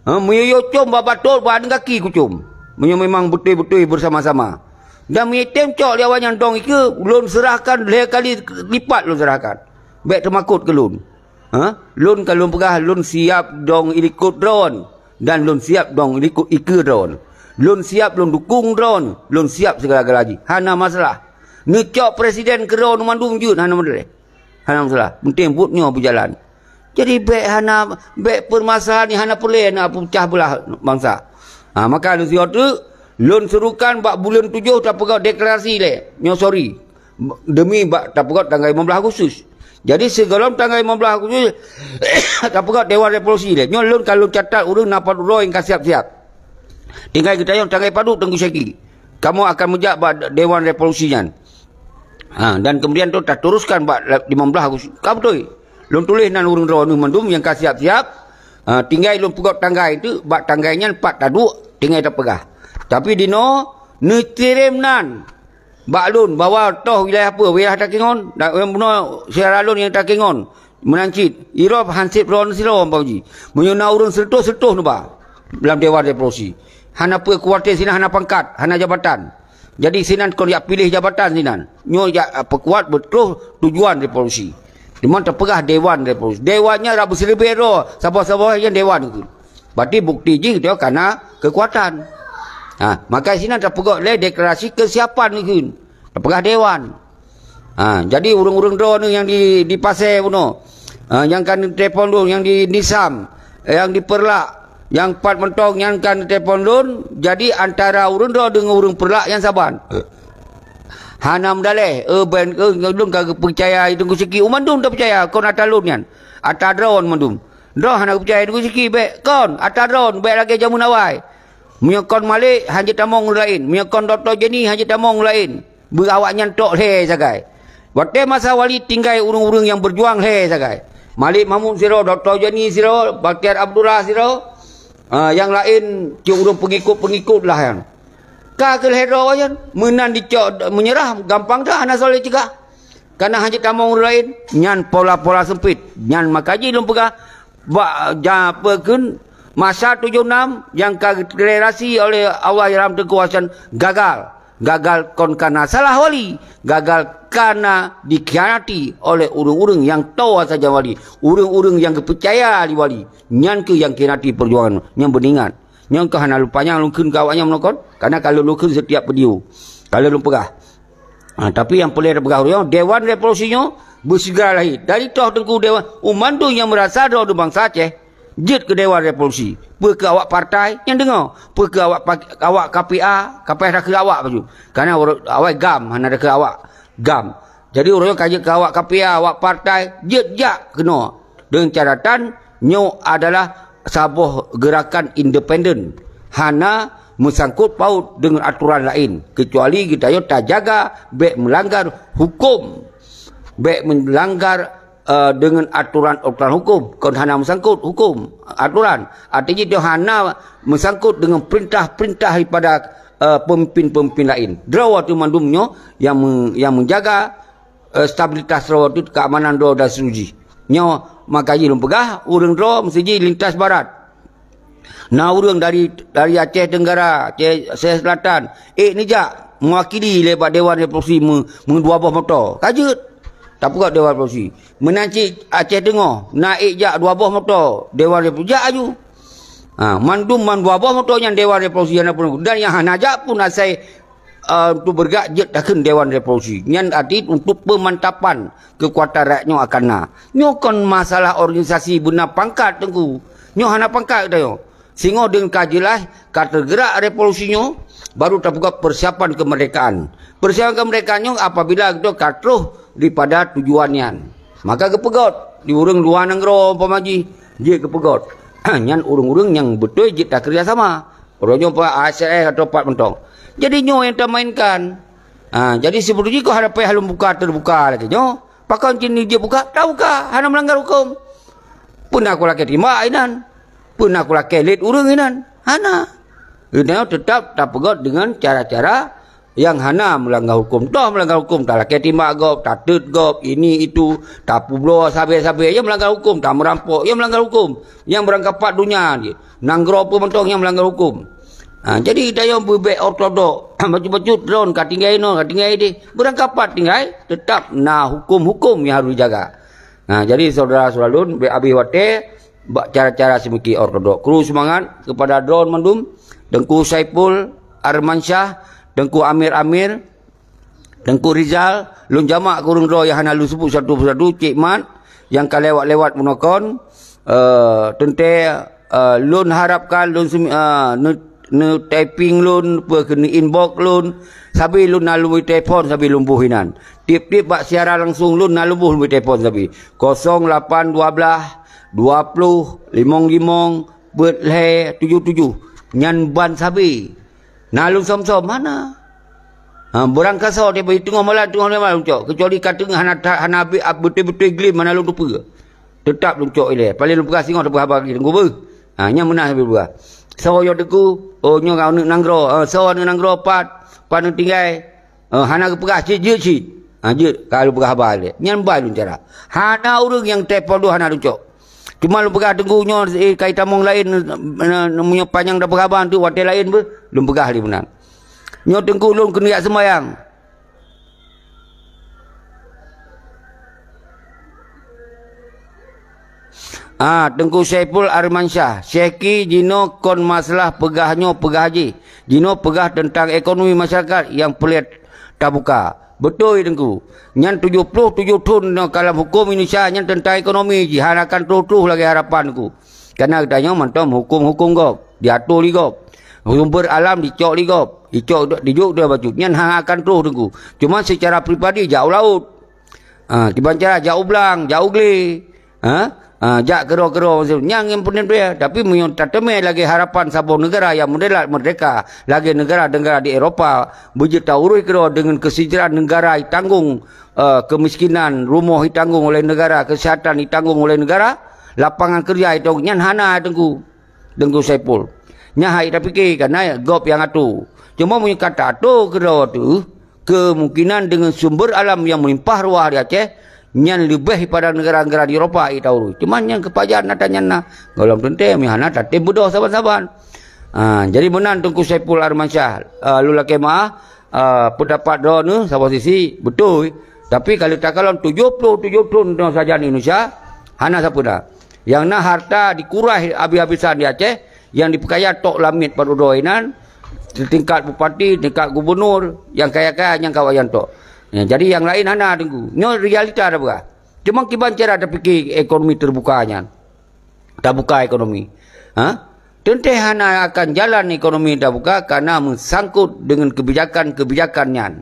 ha, meunyoe yue com bak batot, bak aneuk gaki kucom. Meunyoe memang beutôi-beutôi beusama-sama. Dan meunyoe tem cok lé awaknyan dong ikeue, lôn seurahkan lhée kali lipat lôn seurahkan. Bék teumakot keu lôn. Ha? Lôn ka lôn peugah, lôn siab dong ilikot droen. Dan lôn siab dong ilikot ikeue droen. Lôn siab lôn dukong droen. Lôn siab sigala-gala jih. Hana masalah. Neucok presiden keu droen mandum jeuet, hana masalah. Hana masalah. Penting buet nyoe beujalan. Jadi bék hana, bék peumasalahan nyang hana peureulée na peucah beulah bansa. Ha, maka lôn siyoe teuk, lôn seurukan bak buleuen tujoh tapeugét deklarasi lé. Nyoe sorry. Demi bak tapeugét tanggai lima belas Agustus. Jadi sigohlom tanggai lima belas Agustus tapeugah Dewan Revolusi lé. Nyoe lôn ka lôn catat ureuëng na padub droe nyang ka siap-siap. Tinggai geutanyoe tanggai padub Teungku Syaki. Kamoe akan meujak bak Dewan Revolusi nyan. Ha, dan kemudian tu tateruskan bak lima belas Agustus. Ka beutôi. Lôn tuléh nan ureuëng droeneuh mandum nyang ka siap-siap. Ha, tinggai lôn peugöt tanggai tu, bak tanggai nyan pat taduek, tinggai tapeugah. Tapi dinoe neukirém nan bak lôn bahwa toh wilayah peue, wilayah Takengon, dan ureuëng bunoe syedara lôn nyang Takengon. Meunan cit, irop hansép droeneuh sidroe, Pak Haji. Meunyoe na ureuëng seureutôh-seureutôh neuba lam Dewan Revolusi. Hana peue kuatir sinan, hana pangkat, hana jabatan. Jadi sinan kon jak piléh jabatan sinan. Nyoe jak, ah, peukuat beutôh tujuan revolusi. Teuma tapeugah Dewan Revolusi. Dewan nyan rab beusiribée droe, saboh-saboh nyan dewan keuh. Berarti bukti jih dia kana kekuatan. Ha, maka sinan tapeugah lé deklarasi kesiapan keuh. Tapeugah dewan. Ha, jadi ureuëng-ureuëng droeneuh nyang di, di Pasé bunoe, ha, nyang ka neutelepon lôn, nyang di Nisam, nyang di Peureulak, nyang pat mantong nyan ka neutelepon lôn, jadi antara ureuëng droe deungon ureuëng Peureulak nyan saban. Hana meudaleh, eh, ben, eh, lôn ka geupeucaya Teungku Syaki, u mandum tapeucaya, kon ata lôn nyan. Ata droe mandum. Droe hana geupeucaya Teungku Syaki, bék kon, ata droe, bék lagée jameun awai. Meunyoe kon Malik, hana jeuet tamong ureuëng laén. Meunyoe kon Dokto Jenny, hana jeuet tamong ureuëng laén. Beu awaknyan tok lhée sagai. Watée masa wali tinggai ureuëng-ureuëng nyang beujuang lhée sagai. Malik Mahmud sidroe, Dokto Jenny sidroe, Bakhtiar Abdullah sidroe, ah, nyang laén cit ureuëng peungikot-peungikot lah nyan. Ka keu lhée droe awaknyan, meunan dicok meunyeurah gampang that hana soe lé cegah. Kana hana jeuet tamong ureuëng laén, nyan pola-pola seumpit. Nyan maka jih lôn peugah, bak ja-, apa kheun, masa tujoh nam nyang ka geuklarasi oleh Allahyarham Teungku Hasan gagal. Gagal kon kana salah wali, gagal kana dikhianati oleh ureuëng-ureuëng nyang toe sajan wali, ureuëng-ureuëng nyang geupeucaya lé wali. Nyan keuh nyang khianati peujuangan, nyang beuningat. Nyang ka hana lôn panyang lôn kheun keu awaknyan meunoe kon, kana ka lôn kheun setiap video. Ka lôn peugah. Ha, tapi nyang peureulée tapeugah uroe nyoe, Dewan Revolusi nyoe beusegera lahé. Dari toh Teungku Dewan, u mandum nyang meurasa droe bansa Aceh, jeuet keu Dewan Revolusi. Peue keu awak partai, nyang deungoe. Peue keu awak pa-, awak K P A, ka payah takheun awak bacut. Karena awai GAM, hana takheun awak GAM. Jadi uroe nyoe ka jeuet keu awak K P A, awak partai, jeuet jak keunoe. Deungon catatan, nyoe adalah saboh geurakan independen, hana meusangkot paut deungon atoran laén, keucuali geutanyoe tajaga bék meulanggar huköm, bék meulanggar, eh, deungon atoran-atoran huköm, kon hana meusangkot huköm, atoran. Arti jih nyoe hana meusangkot deungon peurintah-peurintah daripada, eh, peumimpin-peumimpin laén. Droe teuh mandum nyoe nyang meu-, nyang meujaga eh, stabilitas droe teuh, keamanan droe dan seterusnya. Nyoe maka jih lôn peugah, ureuëng droe meuseujih lintas barat. Na ureuëng dari, dari Aceh Tenggara, Aceh, Aceh Selatan, ék neujak mewakili lé bak Dewan Revolusi meu-, meudua boh moto. Ka jeuet. Tapeugah Dewan Revolusi. Meunan cit Aceh Teungoh, na ék jak dua boh moto Dewan Revolusi. Jak aju. Ha, mandum man dua boh moto nyan Dewan Revolusi hana pun. Dan nyang hana jak pun asai eh, untuk bergerak jeuet takheun Dewan Revolusi. Nyan arti untuk pemantapan keukuatan rakyat nyoe akan na. Nyoe kon masalah organisasi beuna pangkat, Teungku. Nyoe hana pangkat geutanyoe. Singoh deungon ka jeulaih ka teugerak revolusi nyoe, baru tapeugah persiapan kemerdekaan. Persiapan kemerdekaan nyoe apabila geutanyoe ka troh daripada tujuan nyan. Maka geupeugöt di ureuëng luwa nanggroe umpama jih, jeuet geupeugöt. Nyan ureuëng-ureuëng nyang beutôi jeuet takeureuja sama. Uroe nyoe pat A S R S atau pat mantong. Jadi nyoe nyang tamainkan. Ha, jadi sibeutôi jih keu hana payah lôn buka teubuka lagée nyoe. Pakon cit jeuet buka? Tabuka, hana meulanggar huköm. Peue na kulakée timbak inan? Peue na kulakée lét ureuëng inan? Hana. Geutanyoe teutap tapeugöt deungon cara-cara nyang hana meulanggar huköm. Toh meulanggar huköm, talakée timbak gob, tateut gob, ini itu, tapubloe sabe-sabe, nyan meulanggar huköm, tameurampok, nyan meulanggar huköm. Nyang beurangkapat donya jih. Nanggroe peue mantong nyang meulanggar huköm. Ha, jadi geutanyoe beubék ortodok, bacut-bacut droen ka tinggai inoe, ka tinggai idéh. Beurangkapat tinggai, teutap na huköm-huköm nyang harôh jijaga. Ha, jadi syedara-syedara lôn, bék habéh watée, bak cara-cara seumiké ortodok. Kru seumangat keupada droen mandum, Teungku Saiful, Armansyah, Teungku Amir-Amir, Teungku Rizal, lôn jamak keu ureuëng droe nyang hana lôn seubut satu persatu, Cék Mat, nyang ka lewat-lewat meunoe kon, eh, teuntée, eh, lôn harapkan lôn semi-, eh, neu-, neutyping lôn, peue keu neu-inbox lôn, sabe lôn na lôn bri telepon sabe lôn boh inan. Tiep-tiep bak siaran langsung lôn na lôn boh lôn bri telepon sabe. Kosong lapan dua blah, dua ploh, limong limong, peuet lhèe, tujoh tujoh. Nyan ban sabe. Na lôn som-som, hana. Ha, beurangkasoe teungoh malam, teungoh malam lôn cok. Keucuali ka teungoh hana ta-, hana abéh, ab-, beutôi-beutôi gleh hana lôn teupeue. Teutap lôn cok ilèe. Paléng lôn peugah singoh teupeuhaba lé Teungku beuh. Ha, nyan meunan sabe peugah. Soe nyoe Teungku? Oh, nyoe aneuk nanggroe. Ha, soe aneuk nanggroe pat? Pat neutinggai? Ha, hana geupeugah cit, jeuet cit. Ha, jeuet ka lôn peugah haba ilèe. Nyan ban lôn cara. Hana ureueng nyang telepon lôn hana lôn cok. Cuma lôn peugah Teungku nyoe, eh, ka itamong laén, eh, meunyoe panyang tapeugah haba tu watèe laén beuh, lôn peugah lé meunan. Nyoe Teungku lôn keuneuk jak seumayang. Ah, Teungku Saiful Armansyah, Syeki jinoe kon masalah peugah nyoe peugah jih. Jinoe peugah teuntang ekonomi masyarakat nyang peureulèe tabuka. Beutôi, Teungku. Nyan tujoh ploh tujoh thon nyoe ka lam huköm Indonesia nyan teuntang ekonomi jih, hana akan troh-troh lagèe harapan, Teungku. Kareuna geutanyoe mantong huköm-huköm gob, diatur lé gob. Sumber alam dicok lé gob, dicok, dijok dua bacut. Nyan hana akan troh, Teungku. Cuma seucara pribadi jak u laôt. Ha, kiban cara jak u blang, jak u glé. Ha? Ha, jak keudroe-keudroe maksud. Nyan nyang peunteng pih. Tapi meunyoe tateumé lagèe harapan saboh neugara nyang meudelat meurdeka, lagèe neugara-neugara di Eropa, beujeuet ta-uroe keudroe deungon keuseujahteuraan neugara itanggong, eh, keumiskinan, rumoh itanggong oleh neugara, keuseuhatan itanggong oleh neugara, lapangan keureuja itanggong, nyan hana, Teungku. Teungku Saiful. Nyan hai tapike, kareuna gob nyang atur. Cuma meunyoe ka ta-atur keudroe teuh, keumungkinan deungon sumber alam nyang meulimpah ruah di Aceh, nyan leubeh pada neugara-neugara di Eropa itaurui. Cuma nyang keupajan ata nyan na, gohlom teuntèe meuhana tatem beudôh saban-saban. Ha, jadi meunan Teungku Saiful Armansyah, eh, lôn lakèe meu'ah, ah, peundapat droeneuh saboh sisi beutôi, tapi ka lheueh takalon tujoh ploh tujoh thon droe sajan Indonesia, hana sapeue na. Nyang na harta dikuras abéh-abésan di Aceh, nyang dipeukaya tok langét padub droe inan, tingkat bupati, tingkat gubunur, nyang kaya-kaya nyang ka awaknyan tok. Ya, jadi nyang laén hana, Teungku. Nyoe realita tapeugah. Cuma kiban cara tapike ekonomi teubuka nyan. Tabuka ekonomi. Ha? Teuntèe hana akan jalan ekonomi tabuka kareuna meusangkot deungon keubijakan-keubijakan nyan.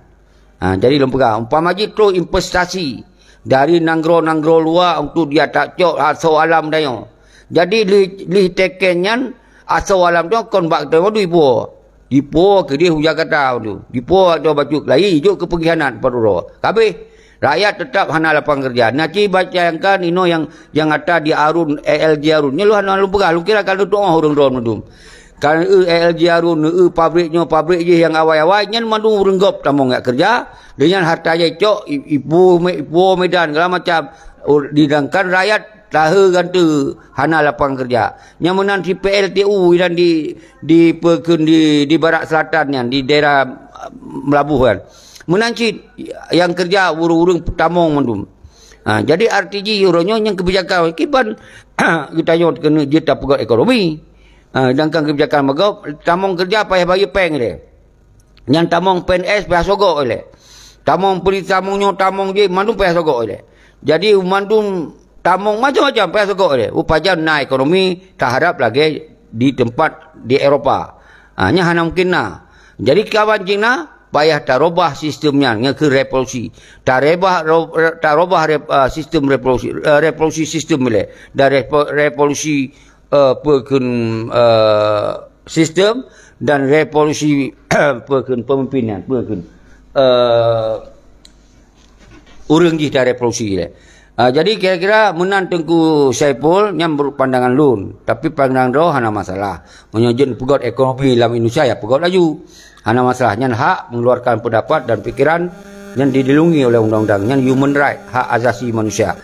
Ha, jadi lôn peugah, umpama jih troh investasi dari nanggroe-nanggroe luwa untuk dia tacok asoe alam tanyoe. Jadi lheueh, lheueh teken nyan asoe alam tanyoe kon bak tanyoe dipuwoe. Dipuwoe keudeh u Jakarta tu. Dipuwoe atau bacut lagi jok keu pengkhianat padub droe. Kabeh. Rakyat teutap hana lapangan keureuja. Na cit bayangkan inoe nyang, nyang ata di Arun, A L G Arun. Nyoe lôn hana lôn peugah, lôn kira ka lôn tu'oh ureueng droe meudum. Ka, eh, A L G Arun, eh, pabrik nyoe, pabrik jih nyang awai-awai, nyan mandum ureueng gob tamong jak keureuja. Deungon harta jih cok, i-, ipu me-, ipu Medan, segala macam. Ur-, sedangkan rakyat tahe gante hana lapangan keureuja. Nyang meunan si P L T U dan di, di, peue kheun di, di Barat Selatan nyan, di daerah, ah, Meulaboh kan. Meunan cit nyang keureuja ureueng-ureueng tamong mandum. Ha, jadi arti jih uroe nyoe nyang keubijakan kiban geutanyoe keuneuk jeuet tapeugöt ekonomi. Ha, sedangkan keubijakan bagob tamong keureuja payah bayeue péng lé. Nyang tamong P N S payah sogok ilèe. Tamong peulitamong nyoe tamong jih mandum payah sogok ilèe. Jadi mandum tamong macam-macam payah sogok ilèe. Upajan na ekonomi taharap lagèe di teumpat di Eropa. Ha, nyan hana mungkin na. Jadi kawan jih na payah tarobah sistem nyan ngon keu revolusi. Tarobah ro-, tarobah rep-, ah, sistem revolusi, eh, revolusi sistem ilèe. Dan revo-, revolusi eh, peue kheun, eh, sistem dan revolusi peue kheun pemimpin nyan, peue kheun, eh, ureueng jih dan revolusi lé. Ah, jadi kira-kira meunan Teungku Saiful nyan menurut pandangan lôn, tapi pandangan droe hana masalah. Meunyoe jeuet peugöt ekonomi lam Indonesia ya peugöt laju. Hana masalah, nyan hak mengeluarkan pendapat dan pikiran nyan dilindungi oleh undang-undang, nyan human right, hak asasi manusia.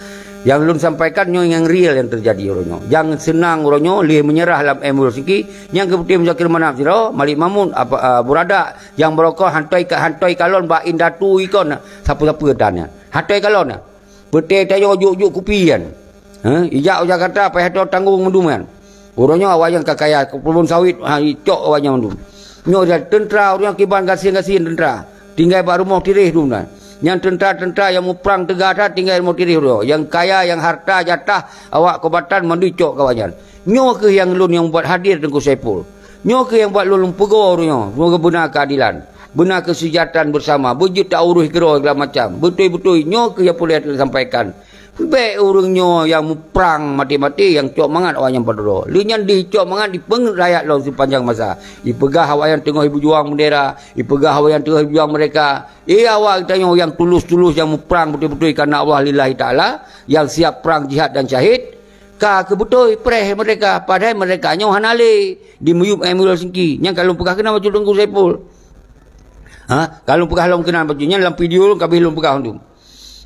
Nyang lôn sampaikan nyoe nyang real nyang teujadi uroe nyoe. Nyang seunang uroe nyoe lé meunyeurah lam M U Helsinki, nyang geupeuteuh Muzakir Manaf sidroe, Malik Mahmud, apa, ah, Abu Radak, nyang beurokok hantoi ka, hantoi kalon bak indatu ikon, sapeue-sapeue tan nyan. Hantoi kalon nyan. Peuté tanyoe jok-jok kupi nyan. Ha, ijak u Jakarta payah tanggong mandum nyan. Uroe nyoe awaknyan ka kaya, keupeubon sawit, ha, icok awaknyan mandum. Nyoe dan teuntra uroe nyoe kiban gasien-gasien teuntra. Tinggai bak rumoh tiréh dum nyan. Nyan teuntra-teuntra nyang muprang teuga that tinggai rumoh tiréh uroe nyoe. Nyang kaya, nyang harta, jatah, awak kombatan mandum icok keu awaknyan. Nyoe kheueh nyang lôn nyang buet hadir Teungku Saiful. Nyoe keuh nyang buat lôn peugah uroe nyoe, semoga beuna keuadilan, beuna keuseujahteuraan beusama, beujeuet ta-uroh keudroe segala macam. Beutôi-beutôi nyoe keuh nyang peureulée lôn sampaikan. Bék ureuëng nyoe nyang muprang maté-maté nyang cok mangat awaknyan padum droe. Lheueh nyan dicok mangat dipeungét rakyat lom sipanjang masa. Ipeugah awaknyan teungoh ibeujuang beundera, ipeugah awaknyan teungoh ibeujuang merdeka. Eh, awak geutanyoe nyang tulus-tulus nyang muprang beutôi-beutôi kareuna Allah lillahi ta'ala, nyang siap prang jihad dan syahid, ka keubeutôi preh merdeka, padahai merdeka nyoe hana lé, di miyueb Amirul Singki. Nyang ka lôn peugah keunan bacut Teungku Saiful. Ha? Ka lôn peugah lom keunan bacut nyan lam video lôn ka abéh lôn peugah mandum.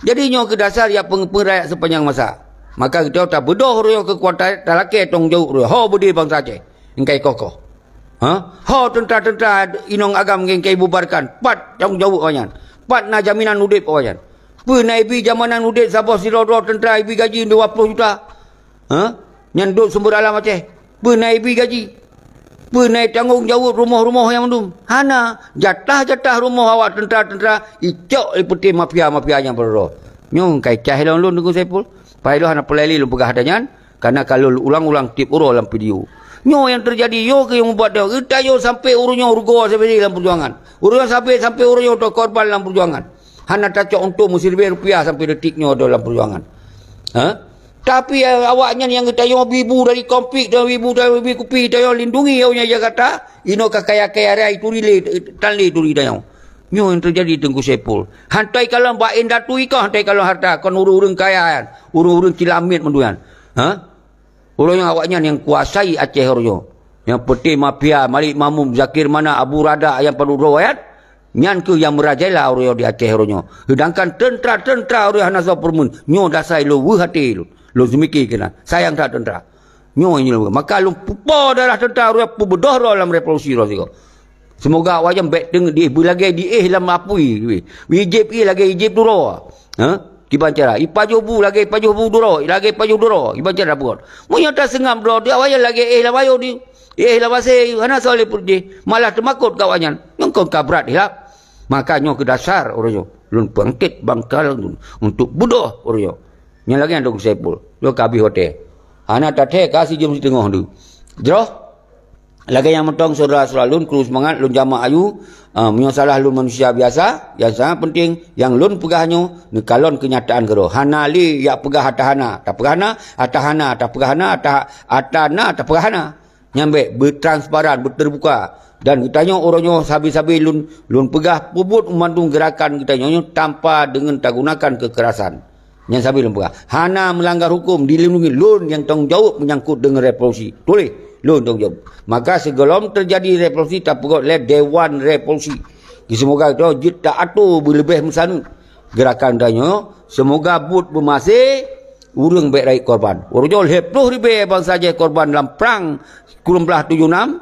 Jadi nyoe keuh dasar ya peng-, peungét rakyat sipanjang masa. Maka geutanyoe tabeudôh uroe nyoe keukuatan talakée tanggung jaweueb uroe nyoe. Ho beudé bansa Aceh. Engkai koh-koh. Ha? Ho teuntra-teuntra inong agam nyang ka ibubarkan, pat tanggung jaweueb awaknyan? Pat na jaminan udeb awaknyan? Peue na ibi jaminan udeb saboh sidroe-droe teuntra ibi gaji dua ploh juta? Ha? Nyan dok sumber alam Aceh. Peue na ibi gaji? Peue na itanggong jaweueb rumoh-rumoh nyang mandum? Hana. Jatah-jatah rumoh awak teuntra-teuntra icok lé peuté mafia-mafia nyang padum droe. Nyoe ka icah lom lôn Teungku Saiful. Padahai lôn hana peureulée lé lôn peugah ata nyan. Kareuna ka lôn ulang-ulang tieb uroe lam video. Nyoe nyang teujadi, nyoe keuh nyang mubuat nyoe. Geutanyoe sampoe uroe nyoe rugoe sabe lam peujuangan. Uroe nyoe sampoe, sampoe uroe nyoe teukorban lam peujuangan. Hana tacok untông meusiribée rupiah sampoe detik nyoe dalam peujuangan. Ha? Tapi, eh, awaknyan nyang geutanyoe bi bu dari konflik, dan bi bu dari bi kupi, tanyoe lindungi awaknyan jaga ta, inoe ka kaya-kaya raya ituri lé, tan lé ituri tanyoe. Nyoe nyang teujadi Teungku Saiful. Hantoi kalon bak indatu ikoh, hantoi kalon harta, kon ureuëng-ureuëng kaya nyan, ureuëng-ureuëng cilamiet mandum nyan. Ha? Uroe nyoe awaknyan nyang kuasai Aceh uroe nyoe. Nyang peuté mafia Malik Mahmud, Zakir Mana, Abu Rada nyang padum droe nyan, nyan kheueh nyang meurajalela uroe nyoe di Aceh uroe nyoe. Seudangkan teuntra-teuntra uroe nyoe hana soe peureumeun. Nyoe dasai lôn weueh até lôn. Lôn seumike keunan. Sayang that teuntra. Nyoe nyang lôn, maka lôn pupo darah teuntra uroe nyoe peubeudôh droe lam revolusi uroe sigoe. Seumoga awaknyan bék teungoh diéh beulagée diéh lam apui. Ijép ié lagée ijép duroe. Ha? Kiban cara? Ipajoh bu lagée ipajoh bu duroe, lagée ipajoh duroe. Kiban cara buet? Meunyoe taseungab droe teuh awaknyan lagée éh lam ayo teuh. Éh lam asée, hana soe lé peureudeh. Malah teumakot keu awaknyan. Nyoe kon ka brat ilap. Maka nyoe keuh dasar uroe nyoe. Lôn peungangkét bangka lôn untuk beudôh uroe nyoe. Nyang lagée nyan Teungku Saiful. Nyoe ka abéh watée. Hana tathée ka sijeuem siteungoh teuh. Jroh. Lagée nyang mantong syedara-syedara lôn, kru seumangat, lôn jamak ayue, ah, meunyoe salah lôn manusia biasa, nyang sangat peunteng, nyang lôn peugah nyoe neukalon keunyataan keudroe. Hana lé jak peugah ata hana, tapeugah hana, ata hana, tapeugah hana, ata, ata na, tapeugah hana. Nyan bék beutransparan, beuteubuka. Dan geutanyoe uroe nyoe sabe-sabe lôn, lôn peugah peubuet meumandum geurakan geutanyoe nyoe tanpa deungon tagunakan keukerasan. Nyang sabe lôn peugah, hana meulanggar huköm, dilindungi. Lôn nyang tanggong jaweueb meunyangkot deungon revolusi. Tuléh, lôn tanggong jaweueb. Maka sigohlom teujadi revolusi, tapeugöt lé Dewan Revolusi. Seumoga geutanyoe jeuet ta-ato beuleubeh meusaneut geurakan tanyoe. Seumoga buet beumaséh, ureuëng bék rayeuk korban. Uroe nyoe lhée ploh ribée bansa Aceh korban lam prang sikureueng blaih tujoh nam,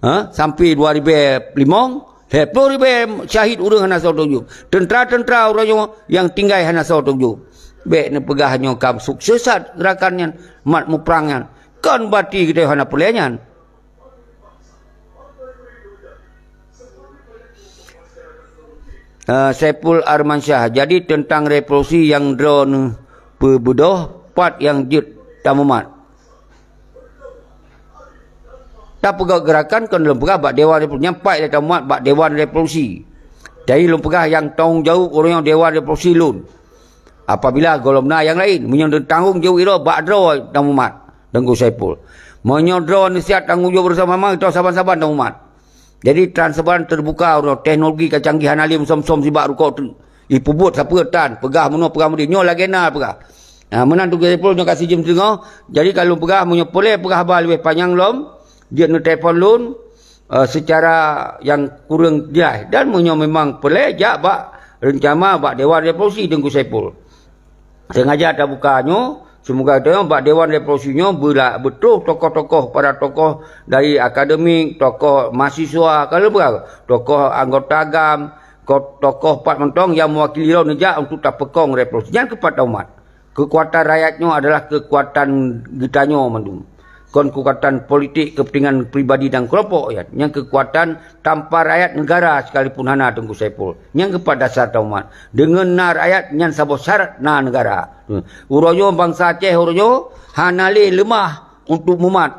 ha, sampai dua ribée limong. Lhée ploh ribée syahid ureuëng hana soe teujueb. Teuntra-teuntra uroe nyoe nyang tinggai hana soe teujueb. Bék neupeugah nyoe ka sukses that geurakan nyan, mat muprang nyan. Kon berarti geutanyoe hana peureulée nyan. Eh, Saiful Armansyah, jadi teuntang revolusi nyang droeneuh peubeudôh, pat nyang jeuet tamumat? Tapeugöt geurakan kon lôn peugah bak Dewan Revolusi, nyang pat lé tamumat bak Dewan Revolusi. Jadi lôn peugah nyang tanggong jaweueb uroe nyoe Dewan Revolusi lôn. Apabila gohlom na nyang laén, meunyoe tanggong jaweueb droe bak droe tamumat, Teungku Saiful. Meunyoe droe neusiat tanggong jaweueb bersama-sama, geutanyoe saban-saban tamumat. Jadi transparan teubuka uroe nyoe, teknologi ka canggih hana lé meusom-som sibak rukok teuk. Ipeubuet sapeue tan, peugah meunoe peugah meudeh. Nyoe lagée na peugah. Ha, meunan Teungku Saiful nyoe ka sijeuem teungoh. Jadi ka lôn peugah, meunyoe peureulée peugah haba leubeh panyang lom, jeuet neutelepon lôn, eh, seucara nyang kureueng jeulaih. Dan meunyoe memang peureulée, jak bak reuncana bak Dewan Revolusi Teungku Saiful. Sengaja tabuka nyoe, seumoga geutanyoe bak Dewan Revolusi nyoe beula-, beutroh tokoh-tokoh, para tokoh dari akademik, tokoh mahasiswa, ka lheueh peugah, tokoh anggota GAM, ko-, tokoh pat mantong nyang meuwakili droe neujak untuk tapeukong revolusi. Nyan keuh pat tamumat. Keukuatan rakyat nyoe adalah keukuatan geutanyoe mandum. Kon keukuatan politik kepentingan pribadi dan kelompok, ya. Nyang keukuatan tanpa rakyat negara sekalipun hana, Teungku Saiful. Nyang keuh pat dasar tamumat. Deungon na rakyat nyan saboh syarat na negara. Uroe nyoe bansa Aceh uroe nyoe hana lé leumah untuk mumat.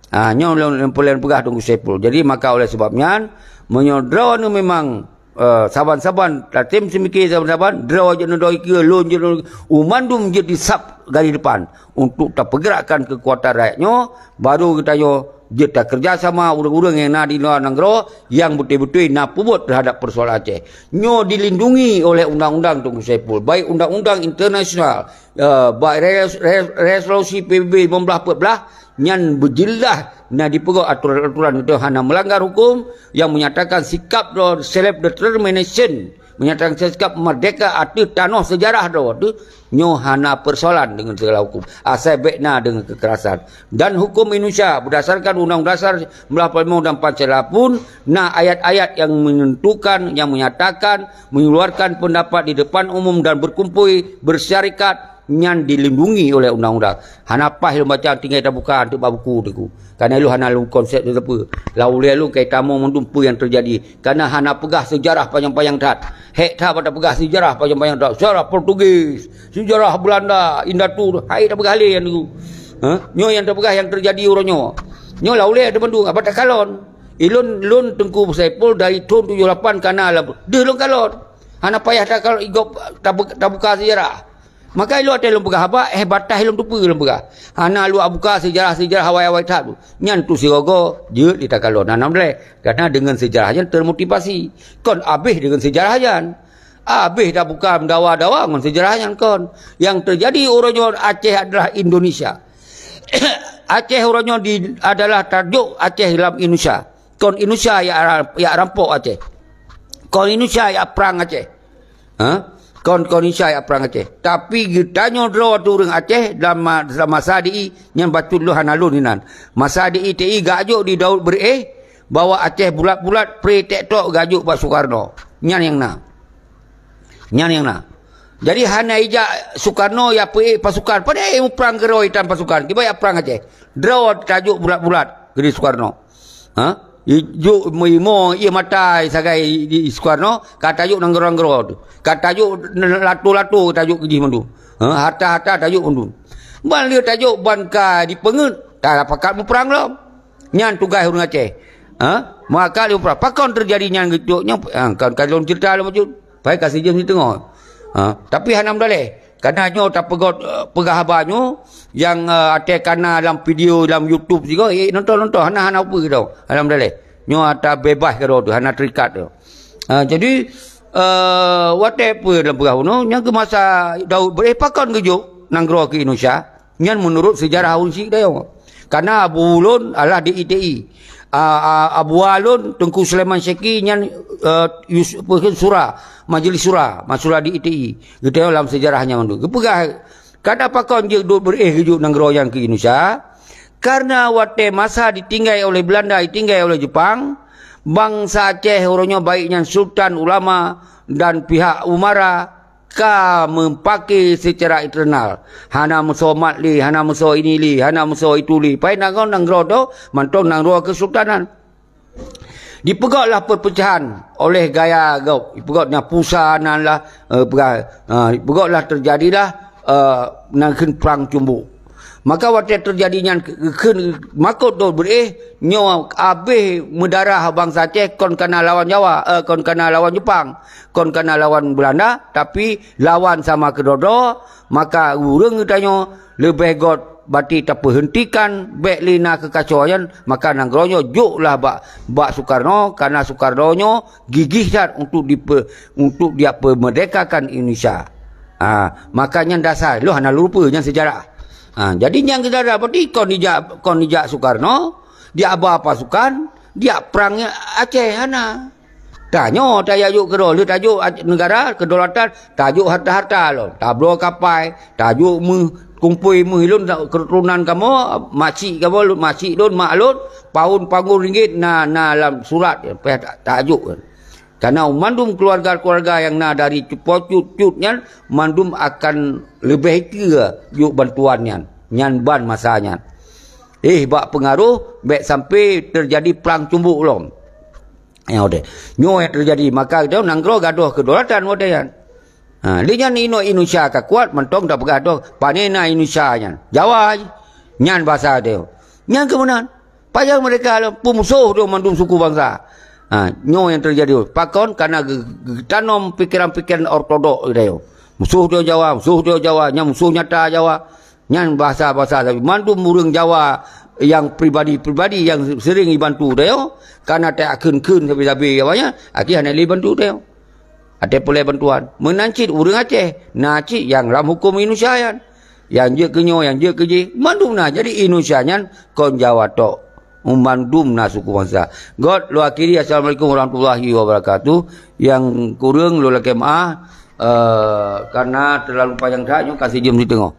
Ha, nyoe lôn, lôn peugah Teungku Saiful. Jadi maka oleh sebab nyan, meunyoe droeneuh memang, eh, saban-saban, tatem seumike saban-saban, droe jeuet neudoe keue, lôn jeuet neudoe, u mandum jeuet disab garis depan untuk tapeugerakkan keukuatan rakyat nyoe, baru geutanyoe jeuet takeureuja sama ureuëng-ureuëng nyang na di luwa nanggroe nyang beutôi-beutôi na peubuet terhadap persoalan Aceh. Nyoe dilindungi oleh undang-undang Teungku Saiful, baik undang-undang internasional, eh, baik res-, res-, resolusi P B B lima belas empat belas, nyan beujeulaih na dipeugah aturan-aturan itu hana melanggar hukum yang menyatakan sikap droe self determination, menyatakan sikap merdeka ateueh tanoh sejarah droe teuh, nyoe hana persoalan dengan segala hukum. Asai bék na dengan kekerasan. Dan hukum Indonesia berdasarkan Undang-Undang Dasar sembilan puluh lima dan Pancasila pun na ayat-ayat yang menentukan, yang menyatakan, mengeluarkan pendapat di depan umum dan berkumpul, bersyarikat, nyan dilindungi oleh undang-undang. Hana paih lôn baca, tinggai tabuka, teuk bak buku teuk. Karena lôn hana lôn konsep teupeu. Lau lé lôn kai tamong mandum peue nyang teujadi. Karena hana peugah sejarah panyang-panyang that. Hék that bak tapeugah sejarah panyang-panyang that. Sejarah Portugis, sejarah Belanda, Indatu. Hai tapeugah lé nyang tu. Ha? Nyoe nyang tapeugah nyang teujadi uroe nyoe. Nyoe lau lé teumandum, apa takalon. Ilôn, lôn Teungku Saiful dari thon tujoh lapan kana lam. Deuh lôn kalon. Hana payah takalon igop tabu-, tabuka sejarah. Maka ilôn watée lôn peugah haba, eh, bataih lôn tupeue lôn peugah. Hana lôn buka sejarah-sejarah awai-awai that tu. Nyan tu sigogo jeuet lé takalon, hana meudaleh. Karena dengan sejarah nyan termotivasi. Kon abéh dengan sejarah nyan. Abéh tabuka meudawa-dawa ngon sejarah nyan kon. Yang terjadi uroe nyoe Aceh adalah Indonesia. Aceh uroe nyoe di, adalah tajuk Aceh dalam Indonesia. Kon Indonesia yak, yak rampok Aceh. Kon Indonesia yak prang Aceh. Ha? Kon, kon Indonesia yak prang Aceh. Tapi geutanyoe droe tu ureuëng Aceh dalam ma-, dalam masa di nyan bacut lôn hana lôn inan. Masa di I T I gak jok di Daud Beureueh bahwa Aceh bulat-bulat pre tek tok gak jok bak Soekarno. Nyan nyang na. Nyan nyang na. Jadi hana ijak Soekarno ya peuék pasukan. Padahai muprang keudroe itam pasukan. Kiban ya prang Aceh. Droe tajuk bulat-bulat keu di Soekarno. Ha? Ijuk meimo ié mata sagai di, di Soekarno, ka tajuk nanggroe-nanggroe tu. Ka tajuk lato-lato tajuk keu jih mandum. Ha? Harta-harta tajuk mandum. Ban lé tajuk ban ka dipeungeut, ka pakat muprang lom. Nyan tugaih ureuëng Aceh. Ha? Maka lé muprang. Pakon teujadi nyan geucok nyoe? Ha, kan, kan lôn cerita lom bacut. Pai ka sijeuem siteungoh. Ha, tapi hana meudaleh. Karena nyoe tapeugöt, eh, peugah haba nyoe yang, eh, até kana lam video lam YouTube sigoe, eh, nonton-nonton hana, hana upeue keudroe. Hana meudaleh. Nyoe ata bebas keudroe tu, hana terikat tu. Ha, jadi, eh, watée peue lam peugah bunoe, nyang keu masa Daud Beureueh pakon geujok nanggroe keu Indonesia. Nyan meunurot seujarah ureuëng syiek dayong. Karena abu lôn adalah di I T I. A, a, abu lôn Teungku Sulaiman Syeki nyan, eh, Yus-, peue kheun, Syura, Majlis Syura, Masyura di I T I. Geutanyong lam seujarah nyan mandum. Geupeugah, kada pakon jeuet Daud Beureueh geujok nanggroe nyan keu Indonesia. Karena watée masa ditinggai oleh Belanda, ditinggai oleh Jepang, bansa Aceh uroe nyoe baik nyan sultan, ulama, dan pihak umara, ka meupaké seucara internal. Hana meusoe mat lé, hana meusoe ini lé, hana meusoe itu lé. Pai nanggroe, nanggroe tu mantong nanggroe keusultanan. Dipeugötlah perpecahan oleh gaya gob. Dipeugöt nyan pusa nan lah, eh, peugah, eh, dipeugötlah terjadilah, eh, nan kheun perang cumbuk. Maka watée teujadi nyan kheun makot Daud Beureueh, nyoe abéh meudarah bansa Aceh kon kana lawan Jawa, eh, kon kana lawan Jepang, kon kana lawan Belanda, tapi lawan sama keudroe-droe, maka ureuëng geutanyoe leubeh göt bati tapeuheuntikan bék lé na keukacoe nyan, maka nanggroe nyoe joklah bak, bak Soekarno, karena Soekarno nyoe gigih that untuk dipe-, untuk dia peumerdekakan Indonesia. Ha, maka nyan dasar, lôn hana lupa nyan sejarah. Ha, jadi nyang sejarah berarti kon dijak, kon dijak Soekarno, dijak ba pasukan, dijak perang Aceh, hana. Tanyoe tajak jok keudroe, lheueh tajok Ac-, negara, kedaulatan, tajok harta-harta lom. Tabloe kapai, tajok meuh, kumpôi meuh lôn, keturunan kamoe, makcik kamoe, makcik lôn, mak lôn, paun panggong ringgit na, na lam surat, payah ta-, tajok. Karena mandum keluarga-keluarga nyang na dari cupo cut-cut nyan, mandum akan leubeh keue jok bantuan nyan. Nyan ban masa nyan. Eh, bak peungaroh, bék sampai teujadi prang cumbok lom. Nyoe deh. Nyoe nyang teujadi. Maka geutanyoe nanggroe gadôh kedaulatan watée nyan. Ha, lé nyan inoe Indonesia ka kuat, mantong tapeugah dôh, pane na Indonesia nyan. Jawa, nyan basa teuh. Nyan keuh meunan. Ayah mereka adalah peumusuh dong mandum suku bangsa. Ha, nyoe nyang teujadi. Pakon? Karena ge-, ge-, geutanam pikeran-pikeran ortodok di dayah. Musuh dong Jawa, musuh dong Jawa, nyan musuh nyata Jawa. Nyan bahasa-bahasa, tapi mandum ureuëng Jawa nyang pribadi-pribadi nyang sering jibantu dayah, karena tak kheun-kheun sabe-sabe awaknyan, akhé hana lé bantu dayah. Até peureulée bantuan. Meunan cit ureuëng Aceh, na cit nyang lam huköm Indonesia nyan. Nyang jeuet keu nyoe, nyang jeuet keu jih, mandum na. Jadi Indonesia nyan kon Jawa tok. Mandum na suku bangsa. Göt lôn akhiri, assalamualaikum warahmatullahi wabarakatuh. Nyang kureueng lôn lakée meuáh, eh, karena terlalu panjang that nyoe, ka sijeuem siteungoh.